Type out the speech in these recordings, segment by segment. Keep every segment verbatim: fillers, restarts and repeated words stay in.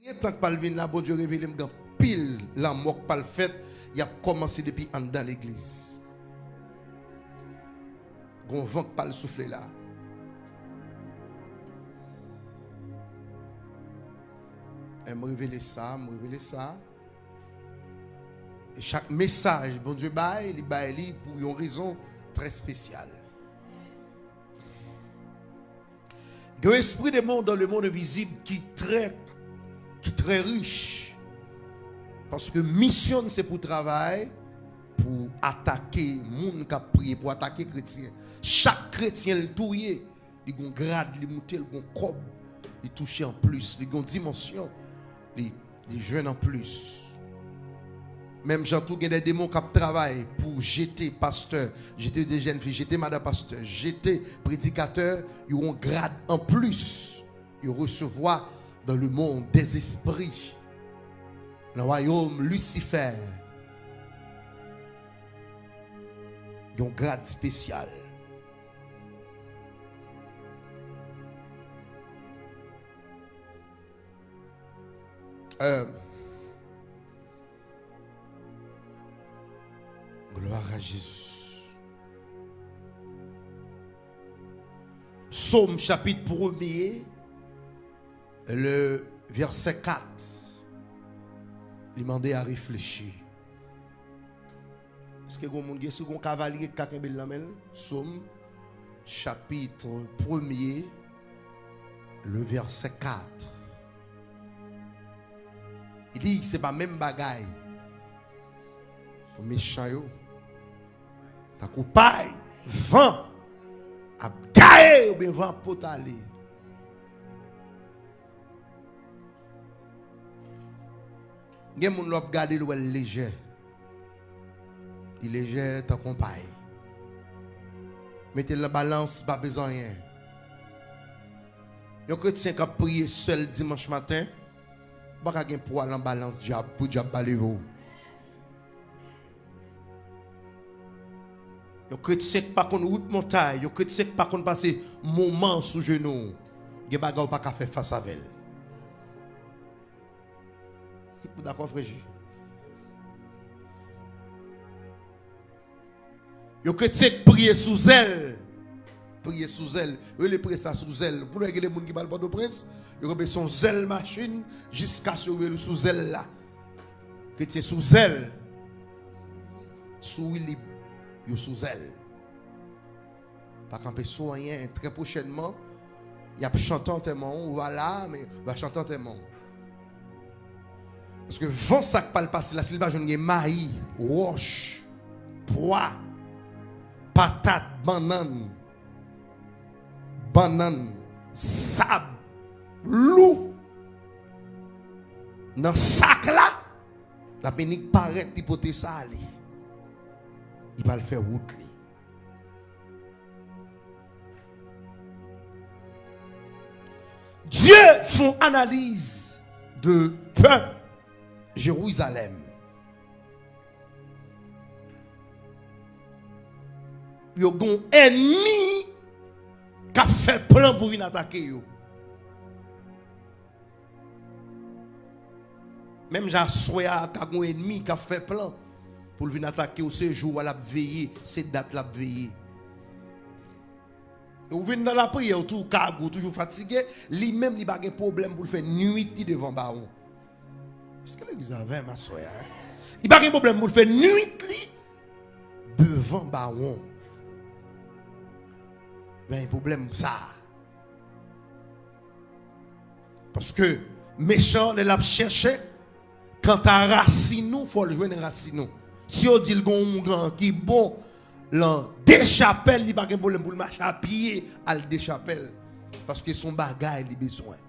Gen tan k pral vin la, Bondye revele m gen anpil lanmò k pral fèt, y ap kòmanse depi anndan legliz. Gon van k pral soufle la. E m revele sa, m revele sa. E chak mesaj Bondye bay, li bay li pou yon rezon trè espesyal. Gen yon espri de mond dans le monde invisible ki trè, ki trè rich. Paske misyon n se pou travay, pou atake moun k ap priye, pou atake kretyen. Chak kretyen l touye, li gon grad, li moute, li gon kòb, li touche anplis, li gon dimansyon, li, li jwenn anplis. Menm jan tou, gen de demon k ap travay pou jete pastè, jete de jèn fi, jete madan pastè, jete predikatè, yo gon grad anplis. Yo resevwa dans le monde des esprits, nan wayòm Lisifè, yon grad espesyal. Euh, Gloire à Jésus. Sòm chapit premye, le vèsè kat, li mande a reflechi. Èske gon moun gen, si gon kavalye k ka kenbe l nan men l? Sòm chapit premye, le vèsè kat. Li di, se pa menm bagay pou mechan yo. Tankou pay, van ap gaye oubyen van ap pote ale. Gen moun lè w ap gade l, ou wè l lejè. Li lejè tankou yon pay. Mete l nan balans, pa peze anyen. Yon kretyen k ap priye sèl dimanch maten, ou pa ka gen pwa nan balans dyab pou dyab pa leve w. Yon kretyen k pa konn wout montay, yon kretyen k pa konn pase moman sou jenou, gen bagay ou pa ka fè fas avè l. Ou dakò, frè Ji? Yon kretyen k priye sou zèl. Priye sou zèl. Yo rele priye sa sou zèl. Pou nou wè gen de moun ki pral Pòtoprens, yo kanpe sou yon zèl machin jiskaske yo rive sou zèl la. Kretyen sou zèl. Sou wilib, yo sou zèl. Pa kanpe sou anyen. Trè pwochènman, y ap chante antèman w. Ou va la, men y a chante antèman w. Paske van sa k pral pase la, si l pa jwenn gen mayi, wòch, pwa, patat, bannann, bannann, sab, lou, nan sak la, l ap vin nik parèt, li pote sa ale. Li pral fè wout li. Dye fè yon analiz de pèp Jerizalèm. Yo gen yon ènmi k ap fè plan pou vin atake yo. Menm jan aswè a ka gen yon ènmi k ap fè plan pou l vin atake w, se jou a l ap veye, se dat l ap veye. E ou vin nan lapriyè, ou tou kag, ou toujou fatige, li menm li pa gen pwoblèm pou l fè nwit li devan bawon. Èske legliz avè m aswè a? Li pa gen pwoblèm pou l fè nwit li devan bawon. Men pwoblèm sa. Paske mechan, lè l ap chèche, kanta rasin ou, fò l jwenn rasin ou. Si yo di l gen yon oungan ki bon lan Dechapèl, li pa gen pwoblèm pou l mache a pye al Dechapèl. Paske se yon bagay li bezwen.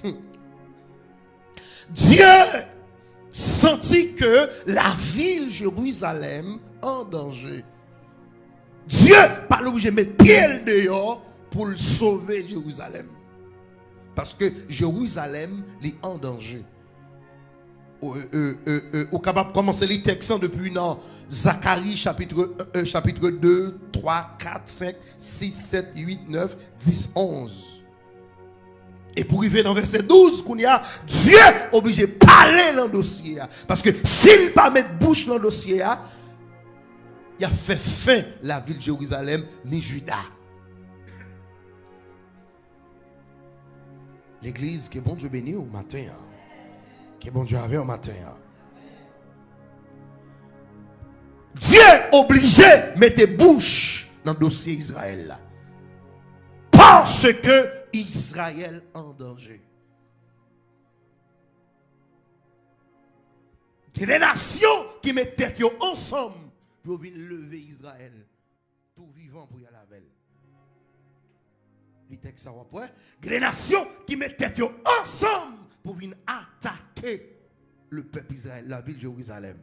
Hmm. Dieu sentit que la ville Jérusalem en danger. Dye pa t oblije met pye l deyò pou l sove Jerizalèm. Paske Jerizalèm, li an danje. Ou, e, e, e, e, ou kapab kòmanse li tèks lan depi nan Zakari chapit, e, e, chapit de, twa, kat, senk, sis, sèt, uit, nèf, dis, onz. E pou rive nan vèsè douz, kounye a, Dye oblije pale nan dosye a. Paske si l pa met bouch nan dosye a, y ap fè fen lavil Jerizalèm ni Jida. Legliz, ke Bondye beni w maten an. Ke Bondye avè w maten an. Dye oblije mete bouch nan dosye Izrayèl la. Paske Izrayèl an danje. Gen de nasyon ki met tèt yo ansanm pou yo vin leve Izrayèl tou vivan pou y al avè l. Li tèks sa w ap wè. Gen de nasyon ki met tèt yo ansanm pou vin atake le pèp Izrayèl, lavil Jerizalèm.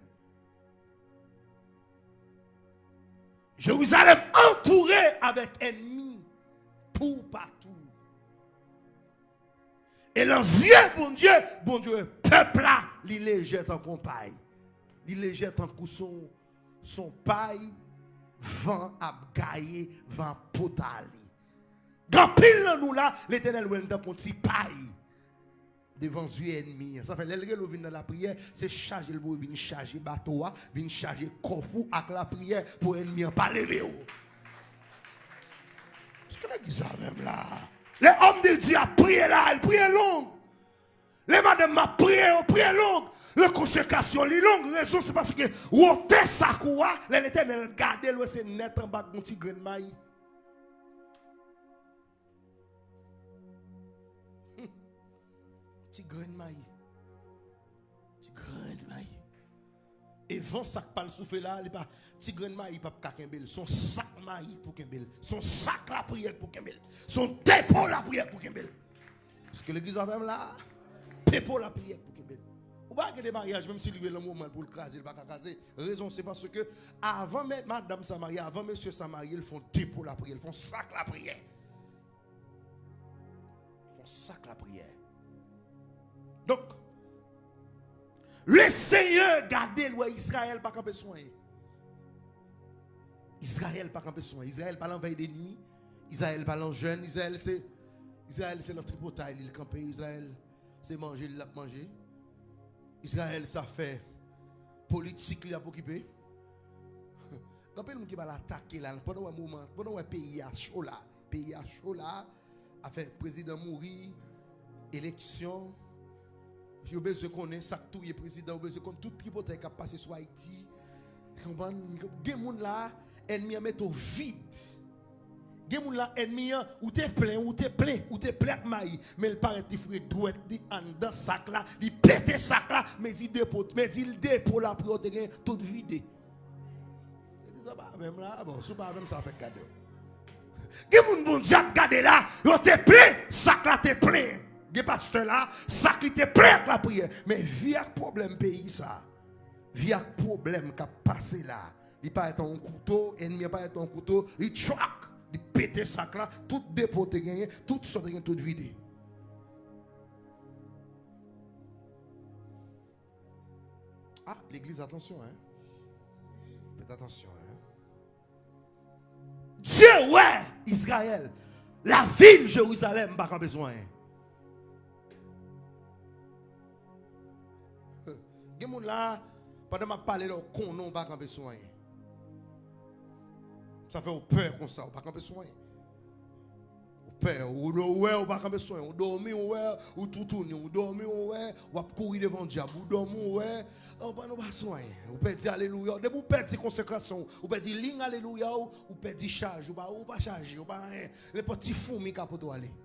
Jerizalèm antoure avèk ènmi toupatou. E nan zye Bondye, Bondye wè pèp la, li lejè tankou yon pay. Li lejè tankou son, son pay, van ap gaye, van ap pote ale. Gen anpil nan nou la, Letènèl wè n tankou yon ti pay devan zye ènmi an. Sa fè lè l rele w vin nan lapriyè, se chaje l pou w vin chaje bato a, vin chaje kòf ou ak lapriyè pou ènmi an pa leve w. Èske legliz la menm la? Lè òm de Dye ap priye la, l priye long. Lè madanm ap priye, yo priye long. Lè konsekrasyon li long, rezon se paske wote sak ou a, lè Letènèl gade l, wè se nèt anba gon ti grenn mayi. Hmm. Ti grenn mayi. Ti grenn mayi. E van sa k pral soufle la, li pa, ti grenn mayi p ap ka kenbe l. Se yon sak mayi k pou kenbe l. Se yon sak lapriyè k pou kenbe l. Se yon depo lapriyè k pou kenbe l. Paske legliz avè m la, depo lapriyè k pou kenbe l. Ou pa gen de maryaj, menm si li rive nan moman l pou l kraze, li pa ka kraze. Rezon se paske avan men, madanm sa marye, avan mesye sa marye, l fè yon depo lapriyè, l fè yon sak lapriyè. Fè yon sak lapriyè. Donk, Lesenyè gade l, wè Izrayèl pa kanpe sou anyen. Izrayèl pa kanpe sou anyen. Izrayèl pa nan vèy de nwi. Izrayèl pa nan jèn. Izrayèl se, Izrayèl se nan tripotay li l kanpe. Izrayèl se manje li l ap manje. Izrayèl se afè politik li ap okipe. Gen anpil moun ki pral atake la. Pandan w wè moman, pandan w wè peyi a cho la, peyi a cho la, afè prezidan mouri, eleksyon, yo bezwen konnen sa k touye prezidan, yo bezwen konn tout tripotay k ap pase sou Ayiti. Konprann? Gen moun la, ènmi an mete w vid. Gen moun la, ènmi an, ou te plen, ou te plen, ou te plen ak mayi, men l parèt li foure dwèt li anndan sak la, li pete sak la, mezi depo, mezi depo lapriyè w te gen tout vide. Legliz la pa avè m la, bon, si w pa avè m, sa fè k gade w. Gen moun Bondye ap gade la, yo te plen, sak la te plen. Gen pastè la, sak li te plen ak lapriyè. Men vi ak pwoblèm peyi sa, vi ak pwoblèm k ap pase la, li parèt an yon kouto, ènmi an parèt an yon kouto, li tchwak, li pete sak la, tout depo te genyen, tout sa te gen, tout vide. Ah, legliz, atansyon, en. Fèt atansyon, en. Dye wè Izrayèl, lavil Jerizalèm pa kanpe sou anyen. Gen moun la, pandan m ap pale la, w konnen w pa kanpe sou anyen. Sa fè w pè konsa, w pa kanpe sou anyen. Ou pè, ou do-, ou wè, ou pa kanpe sou anyen. Ou dòmi, ou wè, ou toutouni, ou dòmi, ou wè, w ap kouri devan dyab, ou dòmi, ou wè, ou pa, nou pa sou anyen. Ou pèdi alelouya w. Depi ou pèdi konsekrasyon w, ou pèdi liy alelouya w, ou pèdi chaj, ou pa, ou pa chaje, ou pa anyen. Nenpòt ti foumi ka pote w ale.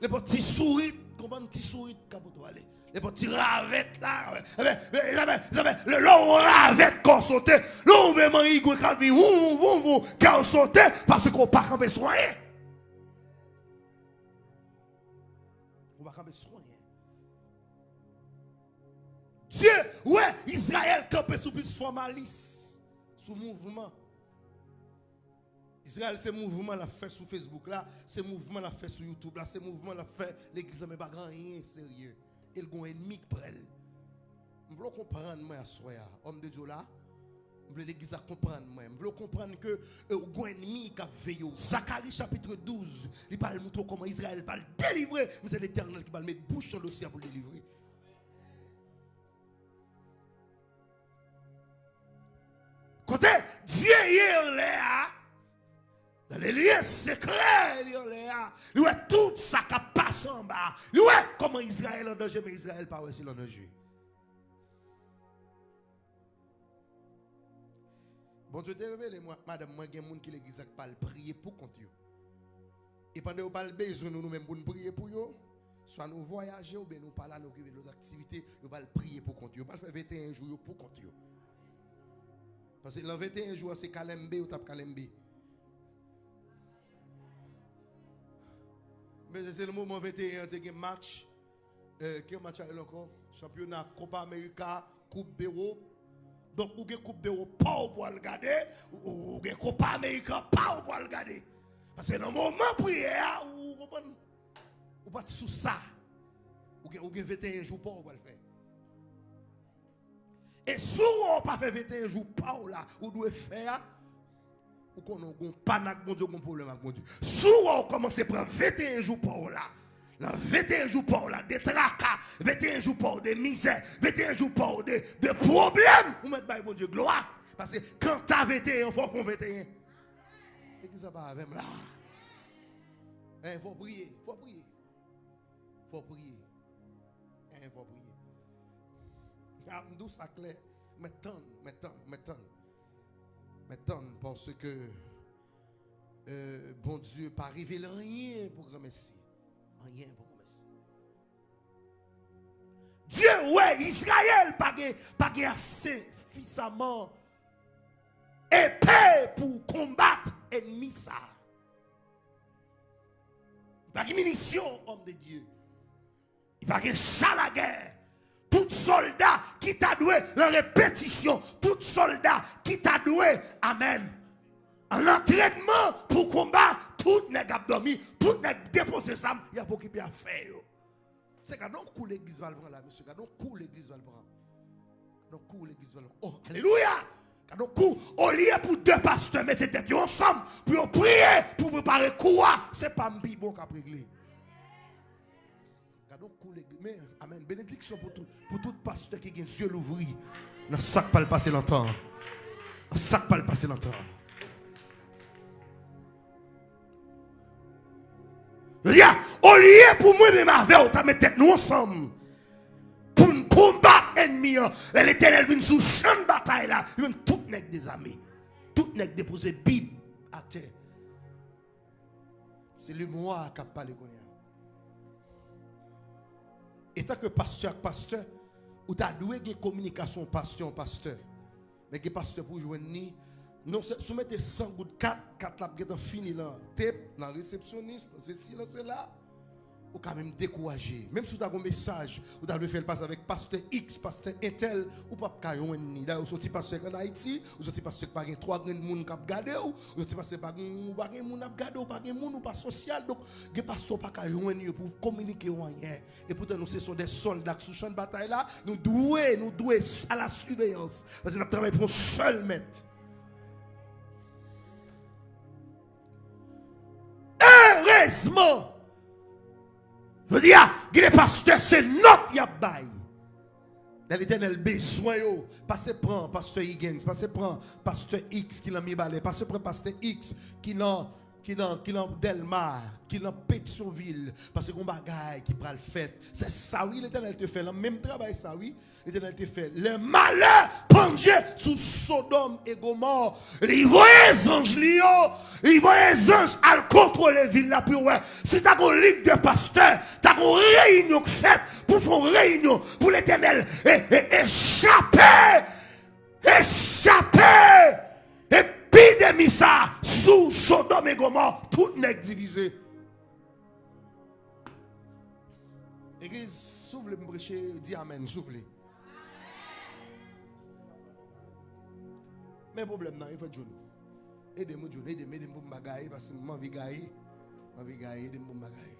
Nenpòt ti sourit, konprann, ti sourit ka pote w ale. Nenpòt ti ravèt la, enben, enben, enben, lè, lè w ravèt kè w sote, lè w vle manyen igwe k ap vin, voum, voum, voum, voum, kè w sote, paske w pa kanpe sou anyen. Ou pa kanpe sou anyen. Dye wè Izrayèl kanpe sou plis fòmalis, sou mouvman. Izrayèl se mouvman l ap fè sou Facebook la, se mouvman l ap fè sou YouTube la, se mouvman l ap fè legliz la, men pa gen anyen serye. E l gon ènmi k prè l. M vle w konprann mwen aswè a, òm de Dye w la, M vle legliz la konprann mwen. M vle w konprann ke, e, ou gon ènmi k ap veye w. Zakari chapit douz, li pral montre w kòman Izrayèl pral delivre, men se Letènèl ki pral met bouch nan dosye a pou l delivre. Kote Dye ye anlè a, dans les lieux secrets, li anlè a, li wè tout sa k ap pase anba a. Li wè kòman Izrayèl an danje, men Izrayèl pa wè si l an danje. Bondye te revele mwen, madanm mwen, gen moun ki legliz la k pral priye pou kont yo. E pandan yo pral bezwen nou, nou menm pou n priye pou yo, swa nou vwayaje oubyen nou pa la, nou okipe lòt aktivite, yo pral priye pou kont yo. Yo pral fè venteyen jou yo pou kont yo. Paske nan venteyen jou a, se kalenbe yo t ap kalenbe. Men se nan moman venteyen an te gen match, e, ki match a rele ankò? Chanpyona Kopa Amerika, Koup Dewòp. Donk, ou gen Koup Dewòp pa w pou al gade, ou, ou gen Kopa Amerika pa w pou al gade. Paske nan moman priyè a, ou konprann, ou pa t sou sa. Ou gen, ou gen venteyen jou pa w pou al fè. E si w pa fè venteyen jou pa w la, ou dwe fè a, ou konnen w gon pann ak Bondye, w gon pwoblèm ak Bondye. Si w kòmanse pran venteyen jou pa w la, nan venteyen jou pa w la, de traka, venteyen jou pa w de mizè, venteyen jou pa w de, de pwoblèm, ou mèt bay Bondye glwa. Paske kanta venteyen, fò w pran venteyen. E kisa pa avè m la? En, fò w priye, fò w priye. Fò w priye. En, fò w priye. A, m di w sa klè. Mwen tann, mwen tann, mwen tann. Mwen tann, paske, e, Bondye pa revele anyen pou granmèsi. Anyen pou granmèsi. Dye wè Izrayèl pa gen, pa gen ase fisaman epe pou konbat ènmi sa. Li pa gen minisyon, òm de Dye. Li pa gen cha lagè. Tout sòlda ki ta dwe nan repetisyon, tout sòlda ki ta dwe, amèn, an antrènman pou konba, tout nèg ap dòmi, tout nèg depoze zam, y ap okipe afè yo. Se gade yon kou legliz va l pran la, mesye. Gade yon kou legliz va l pran. Gade yon kou legliz va l pran. Oh, alelouya! Gade yon kou. Olye pou de pastè mete tèt yo ansanm pou yo priye, pou prepare kou a, se pa m pi bon k ap regle. Gade yon kou legliz. Men, amèn. Benediksyon pou tout, pou tout pastè ki gen zye louvri nan sa k pral pase nan tan an. Nan sa k pral pase nan tan an. Jodi a, olye pou mwen menm avè w ta met tèt nou ansanm pou n konbat ènmi an, lè Letènèl vin sou chan batay la, li jwenn tout nèg dezame. Tout nèg depoze Bib atè. Se lemwa k ap pale kounye a. Etanke pastè ak pastè, ou ta dwe gen kominikasyon pastè an pastè. Men gen pastè pou jwenn li. Non, se, si w mete san goud kat, kat la ap gentan fini nan tep, nan resepsyonis, nan sesi, nan sela. Ou ka menm dekouraje. Menm si w ta gon mesaj, ou ta dwe fè l pase avèk pastè X, pastè entèl, ou p ap ka jwenn li. Dayè, ou se yon ti pastè k ann Ayiti, ou se yon ti pastè k pa gen twa grenn moun k ap gade w, ou se yon ti pastè pa gen, ou pa gen moun ap gade w, ou pa gen moun, ou pa sosyal. Donk, gen pastè w pa ka jwenn yo pou kominike yo anyen. E poutan nou se son de sòlda k sou chan batay la, nou dwe, nou dwe a la siveyans. Paske n ap travay pou yon sèl mèt. Erezman, jodi a, gen de pastè se nòt y ap bay. Lè Letènèl bezwen yo, pase pran pastè Higgins, pase pran pastè X ki nan Mibalè, pase pran pastè X ki nan ki nan, ki nan Dèlma, ki nan Petyonvil, paske gon bagay ki pral fèt. Se sa wi Letènèl te fè, nan menm travay sa wi, Letènèl te fè. Lè malè pandye sou Sodòm e Gomò, li voye zanj li yo, li voye zanj al kontwole vil la pou yo wè si ta gon lig de pastè, ta gon reyinyon k fèt pou fè yon reyinyon pou Letènèl e, e, e chape, e chape epidemi sa sou Sodòm e Gomò, tout nèg divize. Legliz, si w vle m preche, di amèn, si w vle. Men pwoblèm nan, e frè John. Ede m, wi, John, ede m, ede m pou m pa gaye, paske m anvi gaye. M anvi gaye, ede m pou m pa gaye.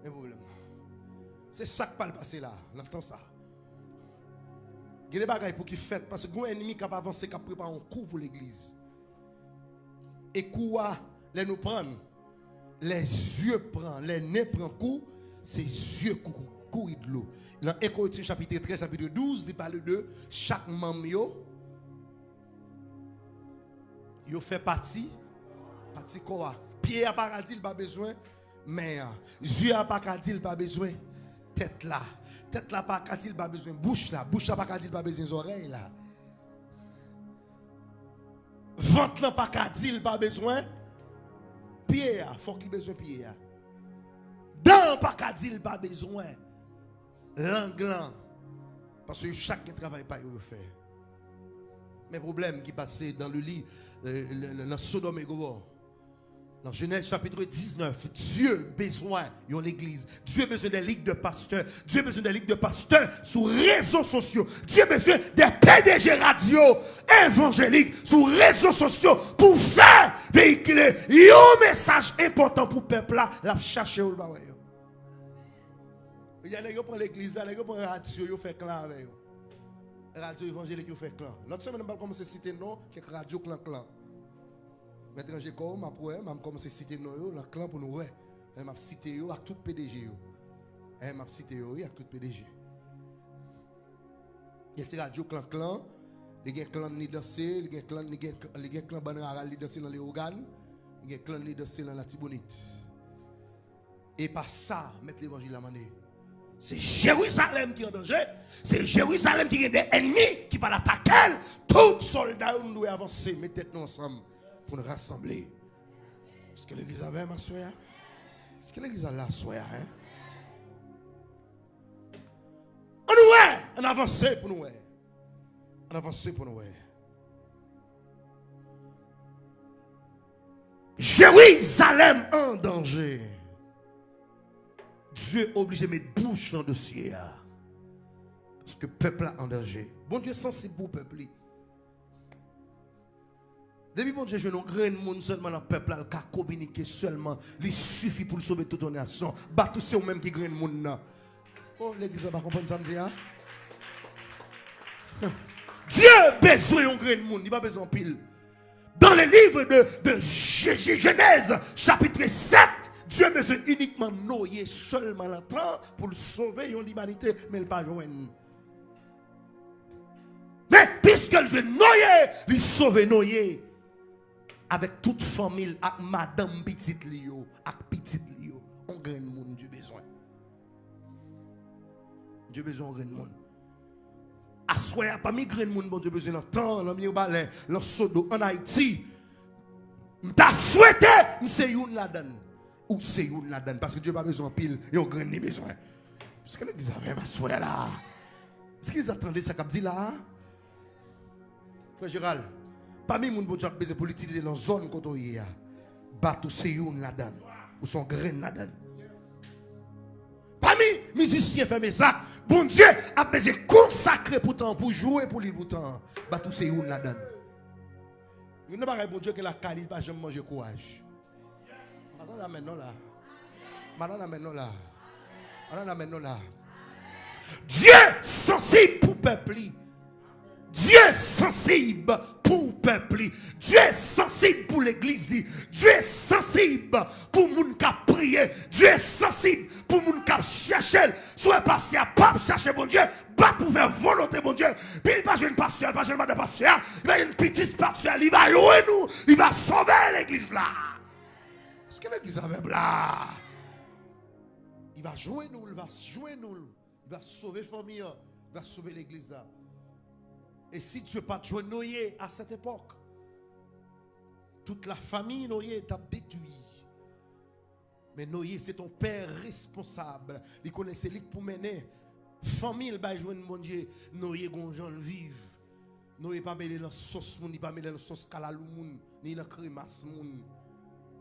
Men pwoblèm nan. Se sa k pral pase la, nan tan sa. Gen de bagay pou ki fèt, paske gen yon ènmi k ap avanse, k ap prepare yon kou pou legliz. E kou a, lè nou pran, lè zye pran, lè nen pran kou, se zye kou, kou, kouri dlo. Nan en Korentyen chapit trèz, chapit douz, li pale de chak manm yo, yo fè pati, pati kò a. Pye a pa ka di l pa bezwen men an. Zye a pa ka di l pa bezwen tèt la. Tèt la pa ka di l pa bezwen bouch la. Bouch la pa ka di l pa bezwen zòrèy la. Vant lan pa ka di l pa bezwen pye a. Fòk li bezwen pye a. Dan an pa ka di l pa bezwen lang lan. Paske yo chak gen travay pa yo yo fè. Men pwoblèm ki pase dans le li, euh, le- le- nan Sodòm e Gomò. Nan Jenèz chapit diznèf, Dye bezwen yon legliz. Dye bezwen de lig de pastè. Dye bezwen de lig de pastè sou rezo sosyo. Dye bezwen de P D G radyo evanjelik sou rezo sosyo pou fè veyikile yon mesaj enpòtan pou pèp la. L ap chache yo, l pa wè yo. Jodi a nèg yo pran legliz la, nèg yo pran radyo, yo fè klan avè yo. Radyo evanjelik yo fè klan. Lòt semèn, m pral kòmanse site non kèk radyo klan klan. Mèt ranje kò w, m ap wè, m ap kòmanse site non yo nan klan pou nou wè. Lè m ap site yo ak tout P D G yo. Lè m ap site yo, wi, ak tout P D G. Gen ti radyo klan klan, li gen klan li danse, li gen klan, li gen, li gen klan bann rara li danse nan Leyogàn, li gen klan li danse nan Latibonit. E pa sa mèt levanjil la mande. Se Jerizalèm ki an danje. Se Jerizalèm ki gen de ènmi ki pral atake l. Tout sòlda yo, nou dwe avanse, met tèt nou ansanm pou n rasanble. Èske legliz avè m aswè a? Èske legliz la aswè a, en? Ann nou wè, ann avanse pou nou wè. Ann avanse pou nou wè. Jerizalèm an danje. Dye oblije met bouch nan dosye a. Paske pèp la an danje. Bondye sansib pou pèp li. Depi Bondye jwenn yon grenn moun sèlman nan pèp la, l ka kominike sèlman, li sifi pou l sove tout yon nasyon. Bat ou se ou menm ki grenn moun nan. Oh, legliz la pa konprann sa m di a? Dye bezwen yon grenn moun, li pa bezwen anpil. Dans le livre de, de Jé- Jé- Genèse, chapitre sept, Dye bezwen inikman Noye sèlman nan tan pou l sove yon limanite, men l pa jwenn. Men, piske l jwenn Noye, li sove Noye avèk tout fanmi l, ak madanm pitit li yo, ak pitit li yo. On grenn moun Dye bezwen. Dye bezwen on grenn moun. Aswè a, pami grenn moun Bondye bezwen nan tan an, nan Mibalè, nan Sodo, ann Ayiti, m ta swete m se youn ladan l. Ou se youn ladan l, paske Dye pa bezwen anpil, yon grenn li bezwen. Èske legliz avè m aswè a la? Èske legliz la tande sa k ap di la a? Frè Jeral, pami moun Bondye ap bezwen pou l itilize nan zòn kote w ye a, Bat ou se youn ladan l. Ou se yon grenn ladan l. Pami mizisyen fè mezak, Bondye ap bezwen konsakre pou tan an, pou jwe pou li pou tan an. Bat ou se youn ladan l. Youn nan bagay Bondye gen lakay li, li pa janm manje kouraj. Madanm amèn non la. Madanm amèn non la. Madanm amèn non la. Dye sansib pou pèp li. Dye sansib pou pèp li. Dye sansib pou legliz li. Dye sansib pou moun k ap priye. Dye sansib pou moun k ap chèche l. Si w wè pastè a p ap chache Bondye, bat pou fè volonte Bondye. Pi l pa jwenn pastè a, l pa jwenn madan pastè a, li pa jwenn pitit pastè a, li va jwenn ou, li va sove legliz la. Èske legliz avè m la? Li va jwenn ou, li va jwenn ou. Li va sove fanmi an, li va sove legliz la. E si Dye pa t jwenn Noye a sèt epòk, tout lafanmi Noye t ap detwi. Men Noye se t on pè responsab. Li konnen se li k pou mennen fanmi l bay jwenn Bondye. Noye gon jan l viv. Noye pa mele nan sòs moun, li pa mele nan sòs kalalou moun, ni nan kremas moun.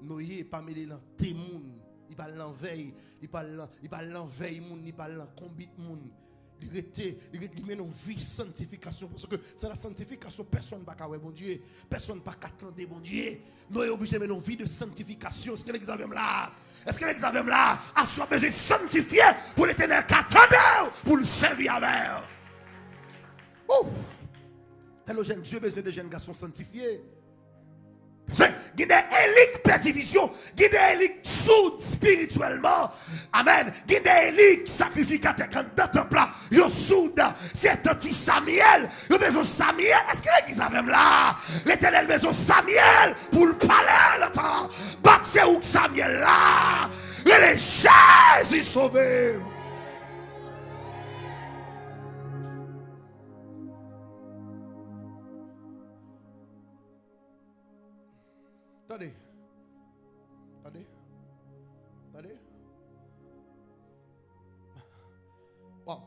Noye pa mele nan te moun, li pa al nan vèy, li pa al nan, li pa al nan vèy moun, li pa al nan konbit moun. Li rete, li rete, li mennen yon vi santifikasyon, paske san la santifikasyon, pèsonn pa ka wè Bondye, pèsonn pa ka tande Bondye. Noye oblije mennen yon vi de santifikasyon. Èske legliz avè m la? Èske legliz avè m la? Aswè w bezwen santifye pou Letènèl ka tande w, pou l sèvi avè w. Ouf! Hello, jèn, Dye bezwen de jèn gason santifye. Gen de Eli k pèdi vizyon, gen de Eli k soud espirityèlman. Amèn. Gen de Eli k sakrifikatè k anndan tanp la, yo soud. Se tanti Samyèl, yo bezwen Samyèl. Èske legliz avè m la? Letènèl bezwen Samyèl pou l pale nan tan. Bat se ou k Samyèl la. Rele Jezi sove m. Tande. Tande. Tande. Waw.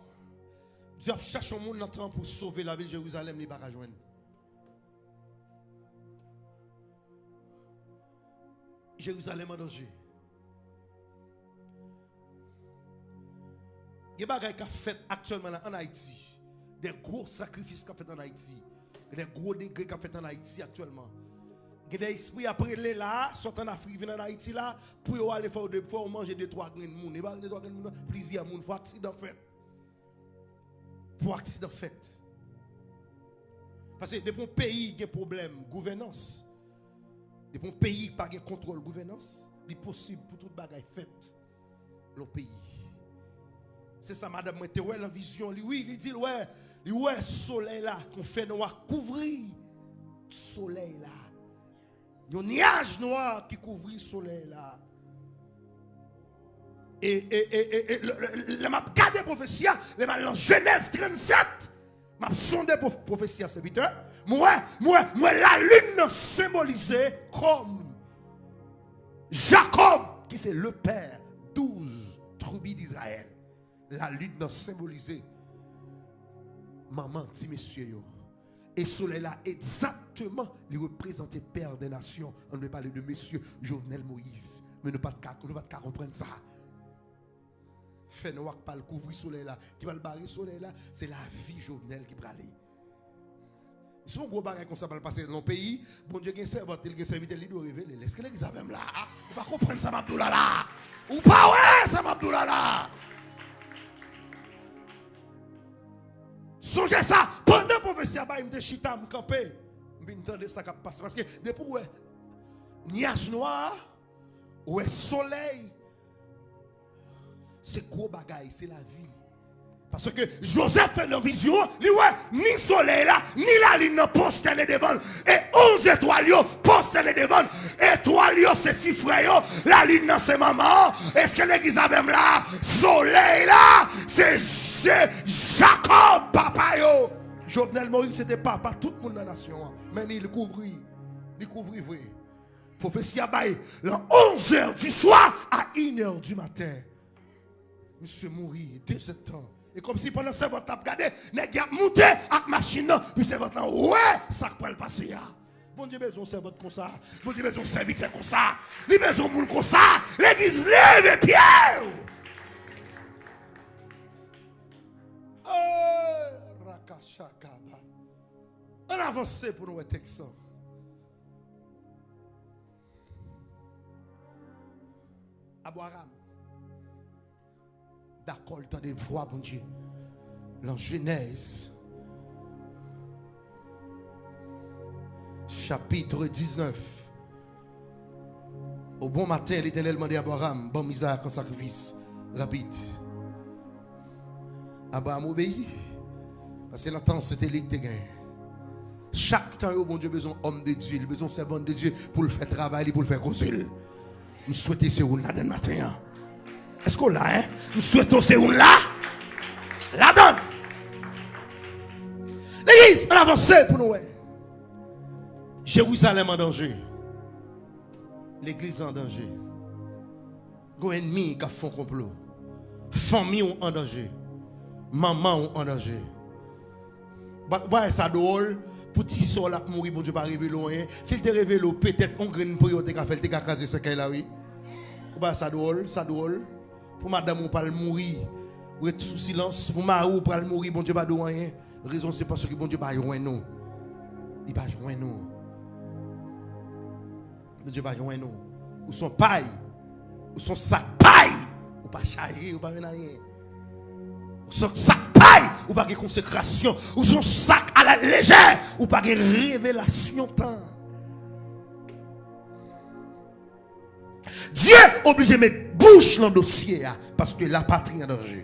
Dye ap chache yon moun nan tan pou sove lavil Jerizalèm, li pa ka jwenn. Jerizalèm an danje. Gen bagay k ap fèt aktyèlman la ann Ayiti. De gwo sakrifis k ap fèt ann Ayiti. Gen de gwo degre k ap fèt ann Ayiti aktyèlman. Gen de espri ap rele la, sot ann Afrik vin ann Ayiti la, pou yo ale fè yo de, fè yo manje de twa grenn moun. E pa de twa grenn moun, non, plizyè moun. Fò aksidan fèt. Pou aksidan fèt. Paske depi yon peyi gen pwoblèm gouvènans, depi yon peyi pa gen kontwòl gouvènans, li posib pou tout bagay fèt lan yon peyi. Se sa madanm mwen te wè lan vizyon li, wi, li di l wè, li wè solèy la, yon fènwa kouvri solèy la. Yon nyaj nwa ki kouvri solèy la. E, e, e, e, e, lè, lè, lè m ap gade pwofesi a, lè m al nan Jenèz trannsèt, m ap sonde pwof-, pwofesi a, sèvitè. M wè, m wè, m wè lalin nan senbolize kòm Jakòb, ki se le père douz tribi d'Izrayèl. Lalin nan senbolize manman ti mesye yo. E solèy la egzakteman, li reprezante père des nations. Ann dwe pale de mesye Jovenel Moïse. Men nou pa t ka, nou pa t ka konprann sa. Fènwa k pral kouvri solèy la, ki pral bare solèy la, se lavi Jovenel ki prale. Si yon gwo bagay konsa pral pase nan yon peyi, Bondye gen sèvant, li gen sèvitè, li dwe revele l. Èske legliz avè m la? Ou pa konprann sa m ap di w la la? Ou pa wè sa m ap di w la la? Sonje sa, pandan pwofesi a bay, m te chita, m kanpe, m vin tande sa k ap pase. Paske depi w wè nyaj nwa a, ou wè solèy, se gwo bagay, se lavi. Paske Jozèf fè nan vizyon an, li wè ni solèy la, ni lalin nan pwostène devan l. E onz etwal yo pwostène devan l. Etwal yo se ti frè yo, lalin nan se manman an. Èske legliz avè m la? Solèy la, se, se Jakòb, papa yo. Jovenel Moïse se te papa tout moun nan nasyon an. Men li, li kouvri, li kouvri vre. Pwofesi a bay lan onz è di swa a inè di maten. Misye mouri de zè tan. E kòmsi pandan sèvant la ap gade, nèg y ap moute ak machin nan, pi sèvant lan wè sa k pral pase a. Bondye bezwen yon sèvant konsa. Bondye bezwen yon sèvitè konsa. Li bezwen yon moun konsa. Legliz, leve pye w! Eh, rakachakaba. Ann avanse pou nou wè tèks lan. Abraram dakò, l tande vwa Bondye. Lan Jenèz, chapit diznèf. O bon maten, Letènèl mande Abraram, ban m Izarak an sakrifis rapid. Abraram obeyi, paske lan tan an, se te li ki te genyen. Chak tan yo, Bondye bezwen òm de Dye, li bezwen sèvant de Dye pou l fè travay li, pou l fè koze l. M swete se ou ladann maten an. Èske w la, en? M swete w se ou la. Ladann. Legliz, ann avanse pou nou wè. Jerizalèm an danje. Legliz an danje. Gon ènmi k ap fè w konplo. Fanmi w an danje. Manman w an danje. Ba-, bagay sa dwòl, pou ti sè w la ap mouri, Bondye pa revele w anyen. Si l te revele w, petèt yon grenn priyè w te ka fè, l te ka kraze sèkèy la, wi. Ou pa sa dwòl, sa dwòl. Pou madanm ou pral mouri, ret sou silans. Pou mari w pral mouri, Bondye pa di w anyen. Rezon se paske Bondye pa jwenn ou. Li pa jwenn ou. Bondye pa jwenn ou. Ou se yon pay. Ou se yon sak pay. Ou pa chaje, ou pa jwenn anyen. Ou se yon sak pay. Ou pa gen konsekrasyon. Ou se yon sak a la lejè. Ou pa gen revelasyon tan. Dye oblije met bouch nan dosye a, paske lapatri an danje.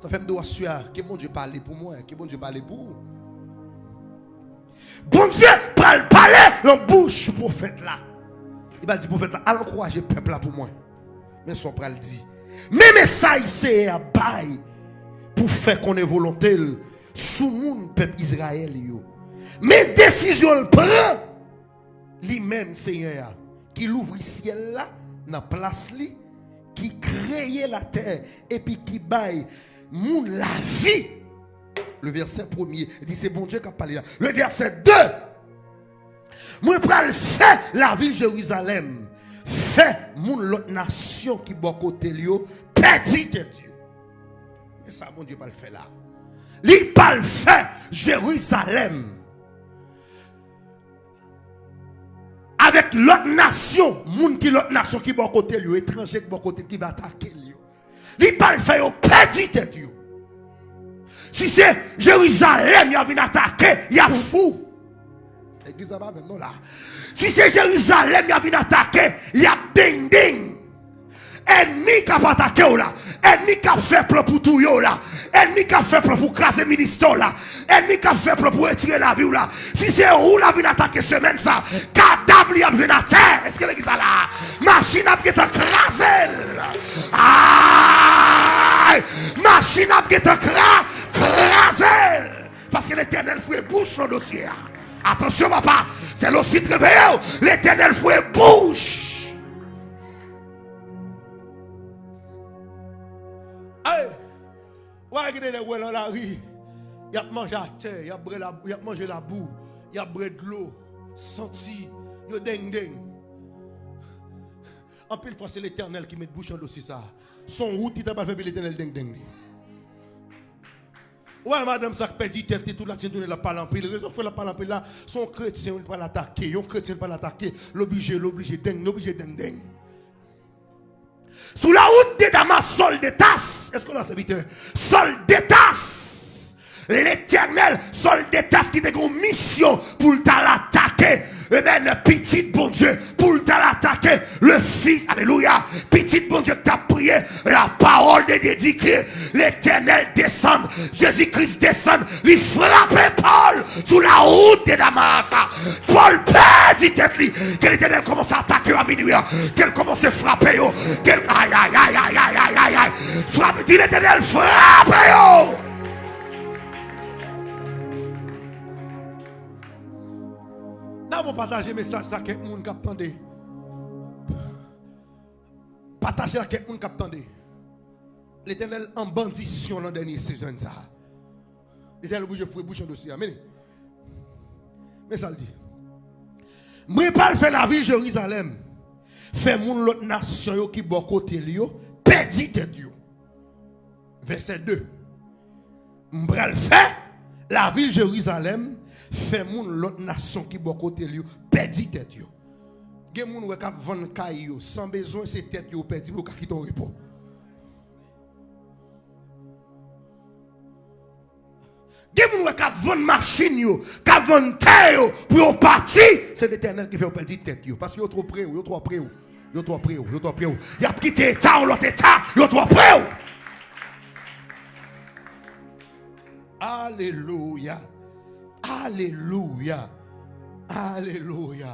Sa fè m di w aswè a, ke Bondye pale pou mwen, ke Bondye pale pou ou. Bondye pral pale nan bouch pwofèt la. Li pral di pwofèt la, al ankouraje pèp la pou mwen. Men sa w pral di. Men mesaj Seyè a bay pou fè konnen volonte l sou moun pèp Izrayèl yo. Men desizyon l pran, li menm Seyè a, ki louvri syèl la nan plas li, ki kreye latè, epi ki bay moun lavi. Le vèsè premye, li di se Bondye k ap pale la. Le vèsè de, mwen pral fè lavil Jerizalèm, fè moun lòt nasyon ki bò kote l yo pèdi tèt yo. Men sa Bondye pral fè la. Li pral fè Jerizalèm avèk lòt nasyon, moun ki lòt nasyon ki bò kote l yo, etranje ki bò kote l, ki va atake l yo. Li pral fè yo pèdi tèt yo. Si se Jerizalèm y ap vin atake, y ap fou. Legliz la pa menm non la. Si se Jerizalèm y ap vin atake, y ap dengdeng. Ènmi k ap atake w la, ènmi k ap fè plan pou touye w la, ènmi k ap fè plan pou kraze ministè w la, ènmi k ap fè plan pou retire lavi w la, si se ou l ap vin atake semèn sa, kadav li ap jwenn atè. Èske legliz la la? Machin ap gentan kraze l. Ay! Machin ap gentan kra-, kraze l. Paske Letènèl foure bouch nan dosye a. Atansyon, papa, sèl osit reveye w, Letènèl foure bouch. Ay! Ou pa wè gen de nèg ou wè nan lari, y ap manje atè, y ap bwè la, y ap manje labou, y ap bwè dlo, santi, yo dengdeng. Anpil fwa, se Letènèl ki met bouch nan dosye sa a. Se yon wout li ta pral fè, epi Letènèl dengdeng li. Ou wè madanm sa k pèdi tèt li, tout latin tounen l ap pale anpil. Rezon k fè l ap pale anpil la, se yon kretyen wi l pral atake. Yon kretyen l pral atake, l oblije, l oblije deng, l oblije dengdeng. Sou la wout de Damas, Sòl de Tas, èske w la, sèvitè? Sòl de Tas, Letènèl, Sòl de Tas ki te gen yon misyon pou l t al atake, amen, pitit Bondye, pou l t al atake le fis, alelouya, pitit Bondye k t ap priye, la parole de Dieu dit que Letènèl desann, Jezi Kris desann, li frape Pòl sou la wout de Damas. Pòl pèdi tèt li. Ke Letènèl kòmanse atake yo a minwi an. Ke l kòmanse frape yo. Ke l, ay, ay, ay. Frape, di Letènèl, frape yo. N a bon pataje mesaj sa kèk moun k ap tande. Pataje l ak kèk moun k ap tande. Letènèl an bandisyon nan dènye sezon sa a. Letènèl oblije foure bouch nan dosye a. Men, men sa l di. Mwen pral fè lavil Jerizalèm, fè moun lòt nasyon yo ki bò kote l yo pèdi tèt yo. Vèsè de. M pral fè lavil Jerizalèm, fè moun lòt nasyon ki bò kote l yo pèdi tèt yo. Gen moun ou wè k ap vann kay yo san bezwen, se tèt yo pèdi pou yo ka kite w repo. Gen moun ou wè k ap vann machin yo, k ap vann tè yo pou yo pati, se Letènèl ki fè yo pèdi tèt yo, paske yo twò pre w, yo twò pre w. Yo twò pre w, yo twò pre w. Y ap kite eta yon lòt eta, yo twò pre w. Alelouya. Alelouya. Alelouya.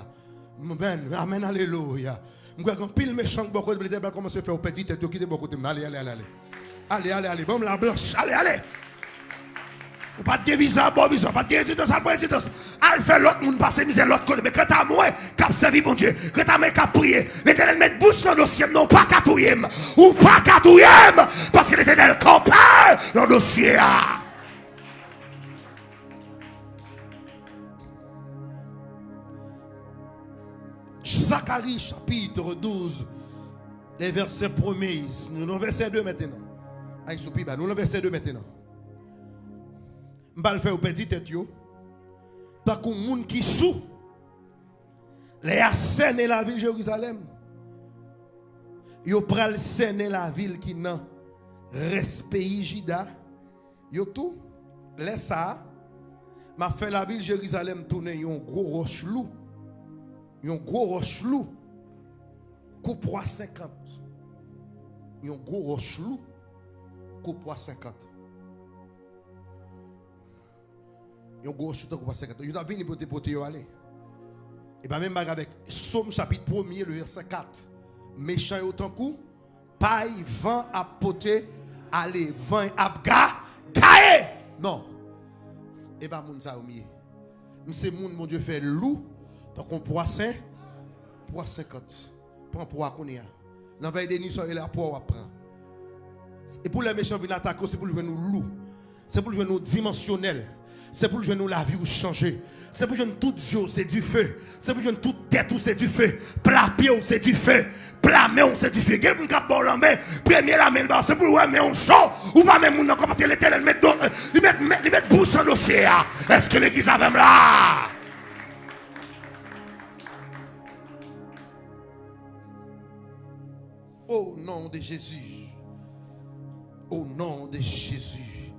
Amèn, amèn, alelouya. M kwè gen anpil mechan k bò kote m, Letènèl pral kòmanse fè yo pèdi tèt yo, kite bò kote m nan. Ale, ale, ale, ale. Ale, ale, ale. Ban m la blanch. Ale, ale. Ou pa t gen viza, ba w viza. Ou pa t gen rezidans, al pran rezidans. Al fè lòt moun pase mizè lòt kote. Men kanta mwen k ap sèvi Bondye, kanta mwen k ap priye, Letènèl met bouch nan dosye m, non, ou pa ka touye m. Ou pa ka touye m, paske Letènèl kanpe nan dosye a. Zakari chapit douz, le vèsè premye. Nou nan vèsè de mentenan. Ay, sou pi ba. Nou nan vèsè de mentenan. M pral fè yo pèdi tèt yo, tankou moun ki sou. Lè y a sènen lavil Jerizalèm, yo pral sènen lavil ki nan rès peyi Jida, Yo tou, lè sa a, m ap fè lavil Jerizalèm tounen yon gwo wòch lou, yon gwo wòch lou, kou pwa senkant. Yon gwo wòch lou, kou pwa senkant. Yon gwo wòch lou tankou pwa senkant. Yo t ap vini pou te pote yo ale. E pa menm bagay avèk Sòm chapit premye, le vèsè kat. Mechan yo tankou pay van ap pote ale, van ap ga, gaye. Non. E pa moun sa yo m ye. M se moun Bondye fè lou, tankou pwa sen, pwa senkant. Pran pwa kounye a. Nan vèy de nwi sa yo, e la pwa w ap pran. E pou lè mechan vin atake w, se pou l jwenn ou lou. Se pou l jwenn ou dimansyonèl. Se pou l jwenn ou lavi w chanje. Se pou l jwenn tout zye w se dife. Se pou l jwenn tout tèt ou se dife. Pla pye w se dife. Pla men w se dife. Gen moun k ap ba w lanmen. Premye lanmen l ba w, se pou l wè men w cho. Ou pa menm moun ankò paske Letènèl met do, li met, met, li met bouch nan dosye a. Èske legliz avè m la? Au nom de Jésus. Au nom de Jésus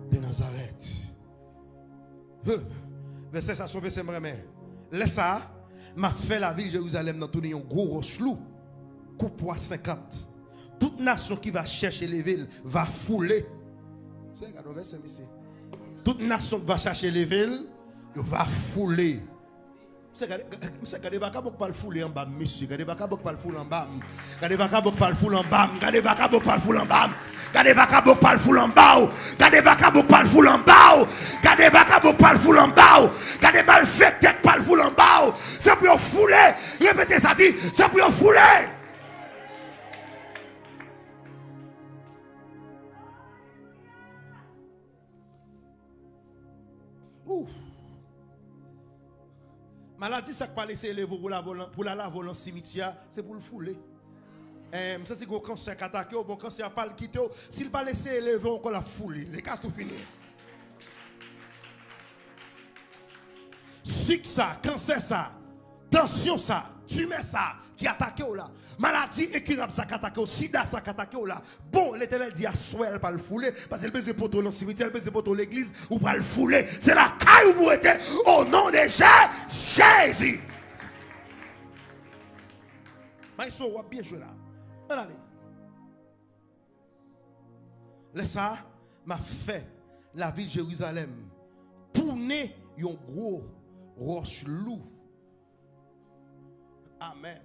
de Nazareth. Huh. Vèsè sa se yon vèsè m renmen. Lè sa a, m ap fè lavil Jerizalèm nan tounen yon gwo wòch lou, kou pwa senkant. Tout nasyon ki va chèche leve l va foule. Se gade yon vèsè, mesye. Tout nasyon ki va chache leve l, yo va foule. Misye gade, misye gade vakabon k pral foule anba m, mesye. Gade vakabon k pral foule anba m. Gade vakabon k pral foule anba m. Gade vakabon k pral foule anba m. Gade vakabon k pral foule anba w. Gade vakabon k pral foule anba w. Gade vakabon k pral foule anba w. Gade malfektè k pral foule anba w. Se pou yo foule. Repete sa, di, se pou yo foule. Ouf. Maladi sa k pa lese leve w pou la volan, pou l al lave w nan simityè a, se pou l foule. Eh, m santi gwo kansè k atake w, bon, kansè a pa l kite w. Si l pa lese leve w ankò, l ap foule. Li ka tou fini. Sik sa, kansè sa, tansyon sa, timè sa ki atake w la, maladi enkirab sa k atake w, sida sa k atake w la, bon, Letènèl di aswè a l pral foule, paske l bezwen pote w nan simityè, l bezwen pote w legliz, ou pral foule. Se lakay ou pou rete, au nom de Jé-, Jésus. Maestro, w ap byen jwe la. Ann ale. Lè sa a, m ap fè lavil Jerizalèm tounen yon gwo wòch lou. Amèn.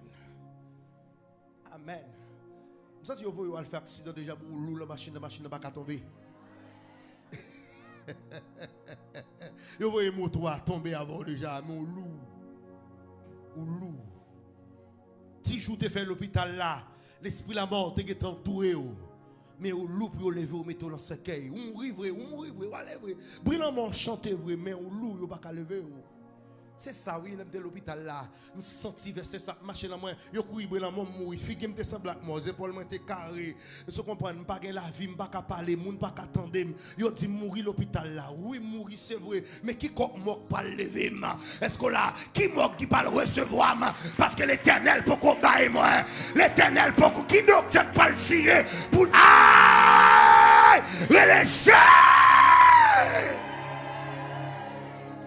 Amèn. M santi yo voye w al fè aksidan deja pou ou lou nan machin nan, machin nan pa ka tonbe. Yo voye moto a tonbe avè w deja, men ou lou. Ou lou. Ti jou w te fè lopital la, lespri lanmò te gentan antoure w. Men ou lou pou yo leve w, mete w nan sèkèy. Ou mouri vre, ou mouri vre, w ale vre. Bri lanmò chante vre, men ou lou, yo pa ka leve w. Se sa wi, lè m te lopital la, m santi vèsè sa ap mache nan mwen. Yo kouri bri lanmò, m mouri. Figi m te sanble ak mò, zepòl mwen te kare. Èske w konprann? M pa gen lavi, m pa ka pale, moun pa ka tande m. Yo di m mouri lopital la. Wi, m mouri, se vre. Men ki kòk mò k pral leve m? Èske w la? Ki mò ki pral resevwa m? Paske Letènèl poko bay mwen. Letènèl poko. Ki doktè k pral tire pou l? Ay! Rele Jezi!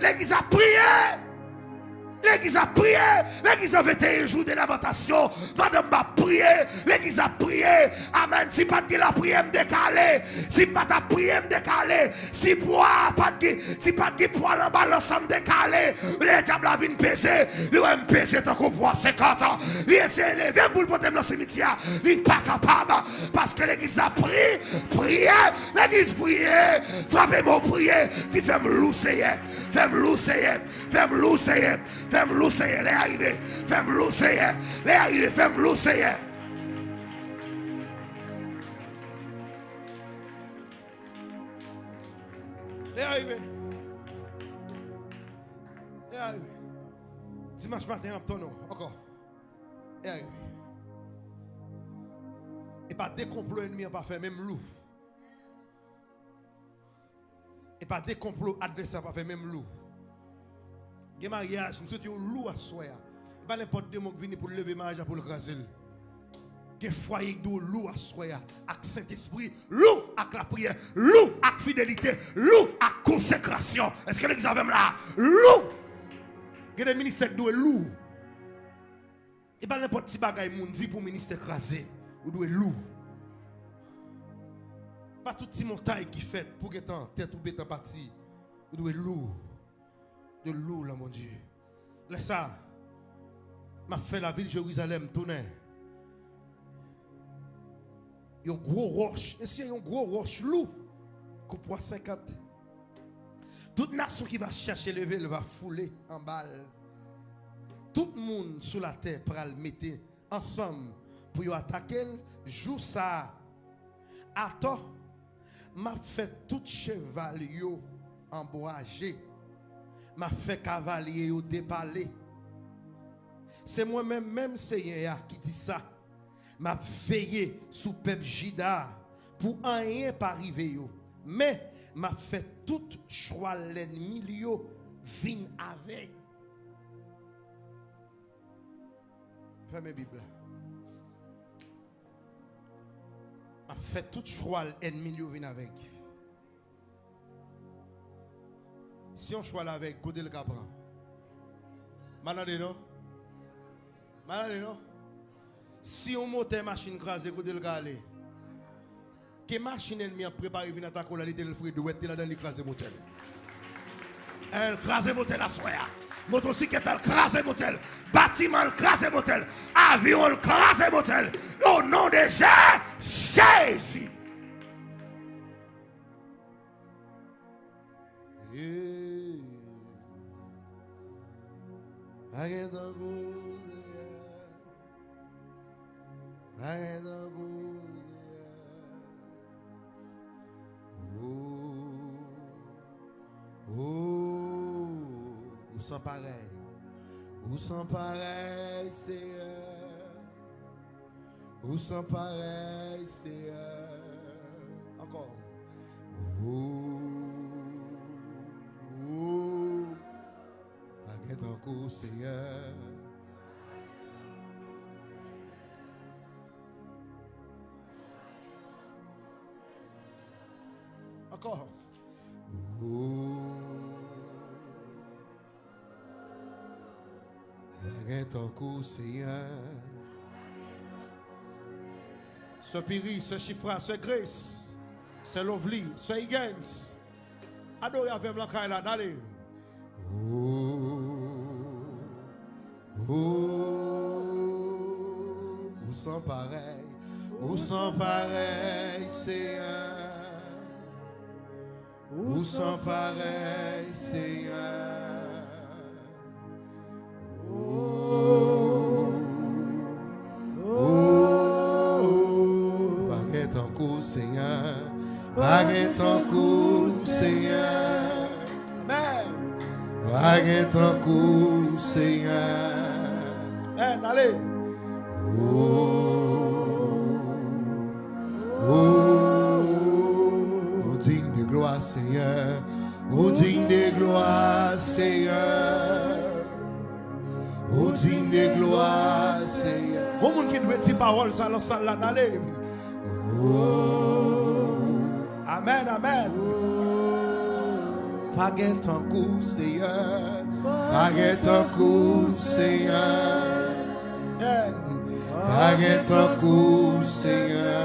Legliz ap priye! Legliz ap priye. Legliz nan venteyen jou de lamantasyon. Pandan m ap priye, legliz ap priye. Amèn. Si pa t gen lapriyè, m te ka ale. Si pa t ap priye, m te ka ale. Si pwa pa t gen, si pa t gen pwa nan balans lan, m te ka ale. Lè dyab la vin peze, li wè m peze tankou pwa senkant. Li eseye leve m pou l pote m nan simityè. Li pa kapab. Paske legliz la pri, priye. Legliz priye. Frape men w, priye. Di, fè m lou, Seyè. Fè m lou, Seyè. Fè m lou, Seyè. Fè m lou, Seyè. Lè a rive. Fè m lou, Seyè. Lè a rive. Fè m lou, Seyè. Lè a rive. Lè a rive. Dimanch maten, n ap tounen ankò. Lè a rive. E pa de konplo ènmi an pa fè, men m lou. E pa de konplo advèsè a pa fè, men m lou. Gen maryaj, m swete w lou aswè a. E pa nenpòt demon k vini pou l leve maryaj la, pou l kraze l. Gen fwaye ki dwe lou aswè a ak Sentespri, lou ak lapriyè, lou ak fidelite, lou ak konsekrasyon. Èske legliz avè m la? Lou! Gen de ministè ki dwe lou. E pa nenpòt ti bagay moun di pou ministè kraze. Ou dwe lou. Pa tout ti montay ki fèt pou gentan tèt ou gentan pati. Ou dwe lou. De lou lan Bondye. Lè sa, m ap fè lavil Jerizalèm tounen yon gwo wòch, mesye, yon gwo wòch lou, kou pwa senkant. Tout nasyon ki va chèche leve l va foule anba l. Tout moun sou latè pral mete ansanm pou yo atake l jou sa a. Atò, m ap fè tout cheval yo anbwaje. M ap fè kavalye yo depale. Se mwen menm, menm Senyè a ki di sa. M ap veye sou pèp Jida a pou anyen pa rive yo. Men, m ap fè tout chwal lènmi l yo vin avèg. Fèmen Bib la. M ap fè tout chwal ènmi l yo vin avèg. Si yon chwal avèg, kote l ka pran? M a tande non? M a tande non? Si yon motè machin kraze, kote l ka ale? Ke machin ènmi an prepare vin atake w la, li te leve dwèt li ladan li kraze motè l. L kraze motè l aswè a. Motosiklèt al kraze motè l. Batiman l kraze motè l. Avyon l kraze motè l. O non de Je-, Jezi. Yeah. Pa gen tankou Senyè. Pa gen tankou Senyè. Oh, oh, ou san parèy. Ou san parèy, Senyè. Ou san parèy, Senyè. Ankò. Oh, oh. Pa gen tankou Senyè. Ankò. Oh, pa gen tankou Senyè. Sè Piri, Sè Chifra, Sè Grace, Sè Lovely, Sè Higgins. Adore avè m lan kay la, n ale. Oh, oh, ou san parèy, ou san parèy, Senyè. Ou san parèy, Senyè. Oh, oh, pa gen tankou Senyè, pa gen tankou Senyè. Amèn. Pa gen tankou Senyè. Amèn, ale. Oh, oh, ou digne de gloire, Senyè. Ou digne de gloire, Senyè. Ou digne de gloire, Senyè. Bon moun ki dwe di pawòl sa lan sal la, n ale. Oh. Amèn, amèn. Pa gen tankou Senyè. Pa gen tankou Senyè. Amèn. Pa gen tankou Senyè.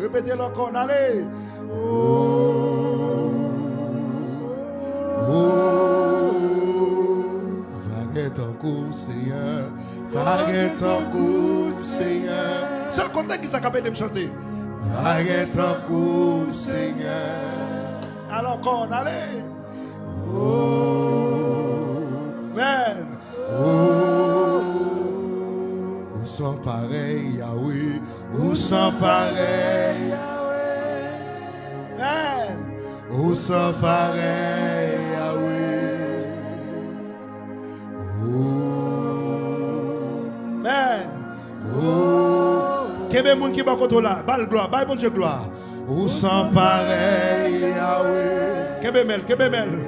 Repete l ankò, n ale. Oh, oh, pa gen tankou Senyè, pa gen tankou Senyè. Se kote ki sa k ap ede m chante? Pa gen tankou Senyè. Al ankò, n ale. Oh, amèn. Oh, ou san parèy, Yahweh. Ou san parèy, Yahweh. Amèn. Ou san parèy, Yahweh. Oh, amèn. Oh, kenbe moun ki bò kote w la. Ba l glwa. Bay Bondye glwa. Ou san parèy, Yahweh. Kenbe men l, kenbe men l.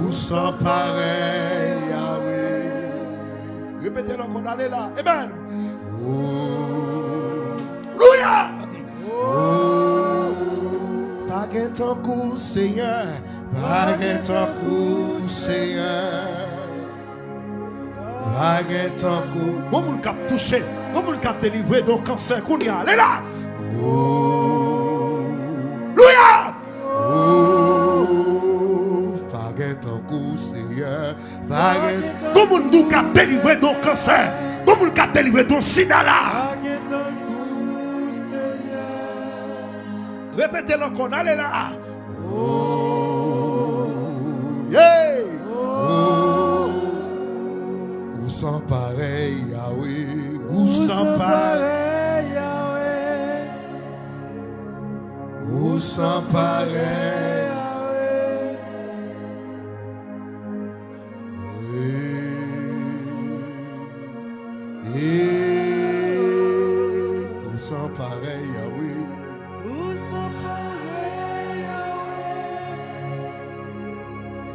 Ou san parèy, Yahweh. Repete l ankò, n ale la. Amèn. Oh, Oh, pa gen tankou Senyè, pa gen tankou Senyè. Pa gen tankou. Gon moun k ap touche, gon moun k ap delivre de yon kansè kounye a. Ale la! Oh, louya! Oh, pa gen tankou Senyè. Pa gen. Gon moun nou k ap delivre de yon kansè. Gon moun k ap delivre de yon sida la. Repete l ankò, n ale la. Oh, yeah. Oh, ou san parèy, Yahweh. Ou san parèy, Yahweh. Ou san parèy. Eh, eh, ou san parèy, Yahweh. Ou san parèy, Yahweh.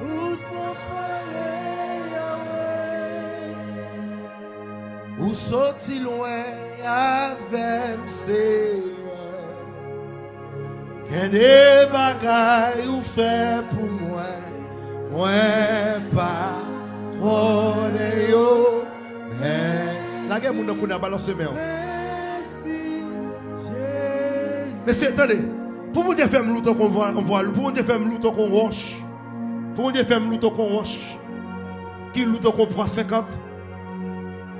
Ou san parèy, Yahweh. Ou soti lwen avè m, Seyè. Gen de bagay ou fè pou mwen, mwen pa konnen yo, men. Lage moun nan kounye a, balanse men w. Mesye, tande. Pou Bondye fè m lou tankou yon vwa-, yon vwa lou, pou Bondye fè m lou tankou yon wòch, pou Bondye fè m lou tankou yon wòch ki lou tankou yon pwa senkant.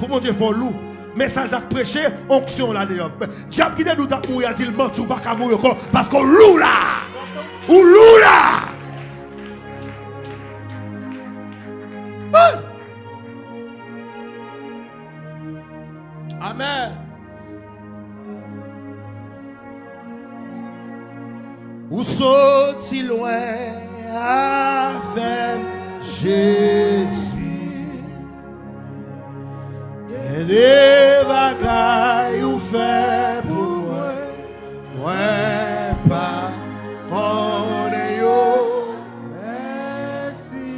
Pou Bondye fè w lou. Mesaj la k preche, onksyon la deyò. Dyab ki te di w t ap mouri a, di l manti, ou pa ka mouri ankò, paske w lou la. Ou lou la. Hey! Amèn. Ou soti lwen avè m, Jezi. Gen de bagay ou fè pou mwen, mwen pa konnen yo. Mèsi,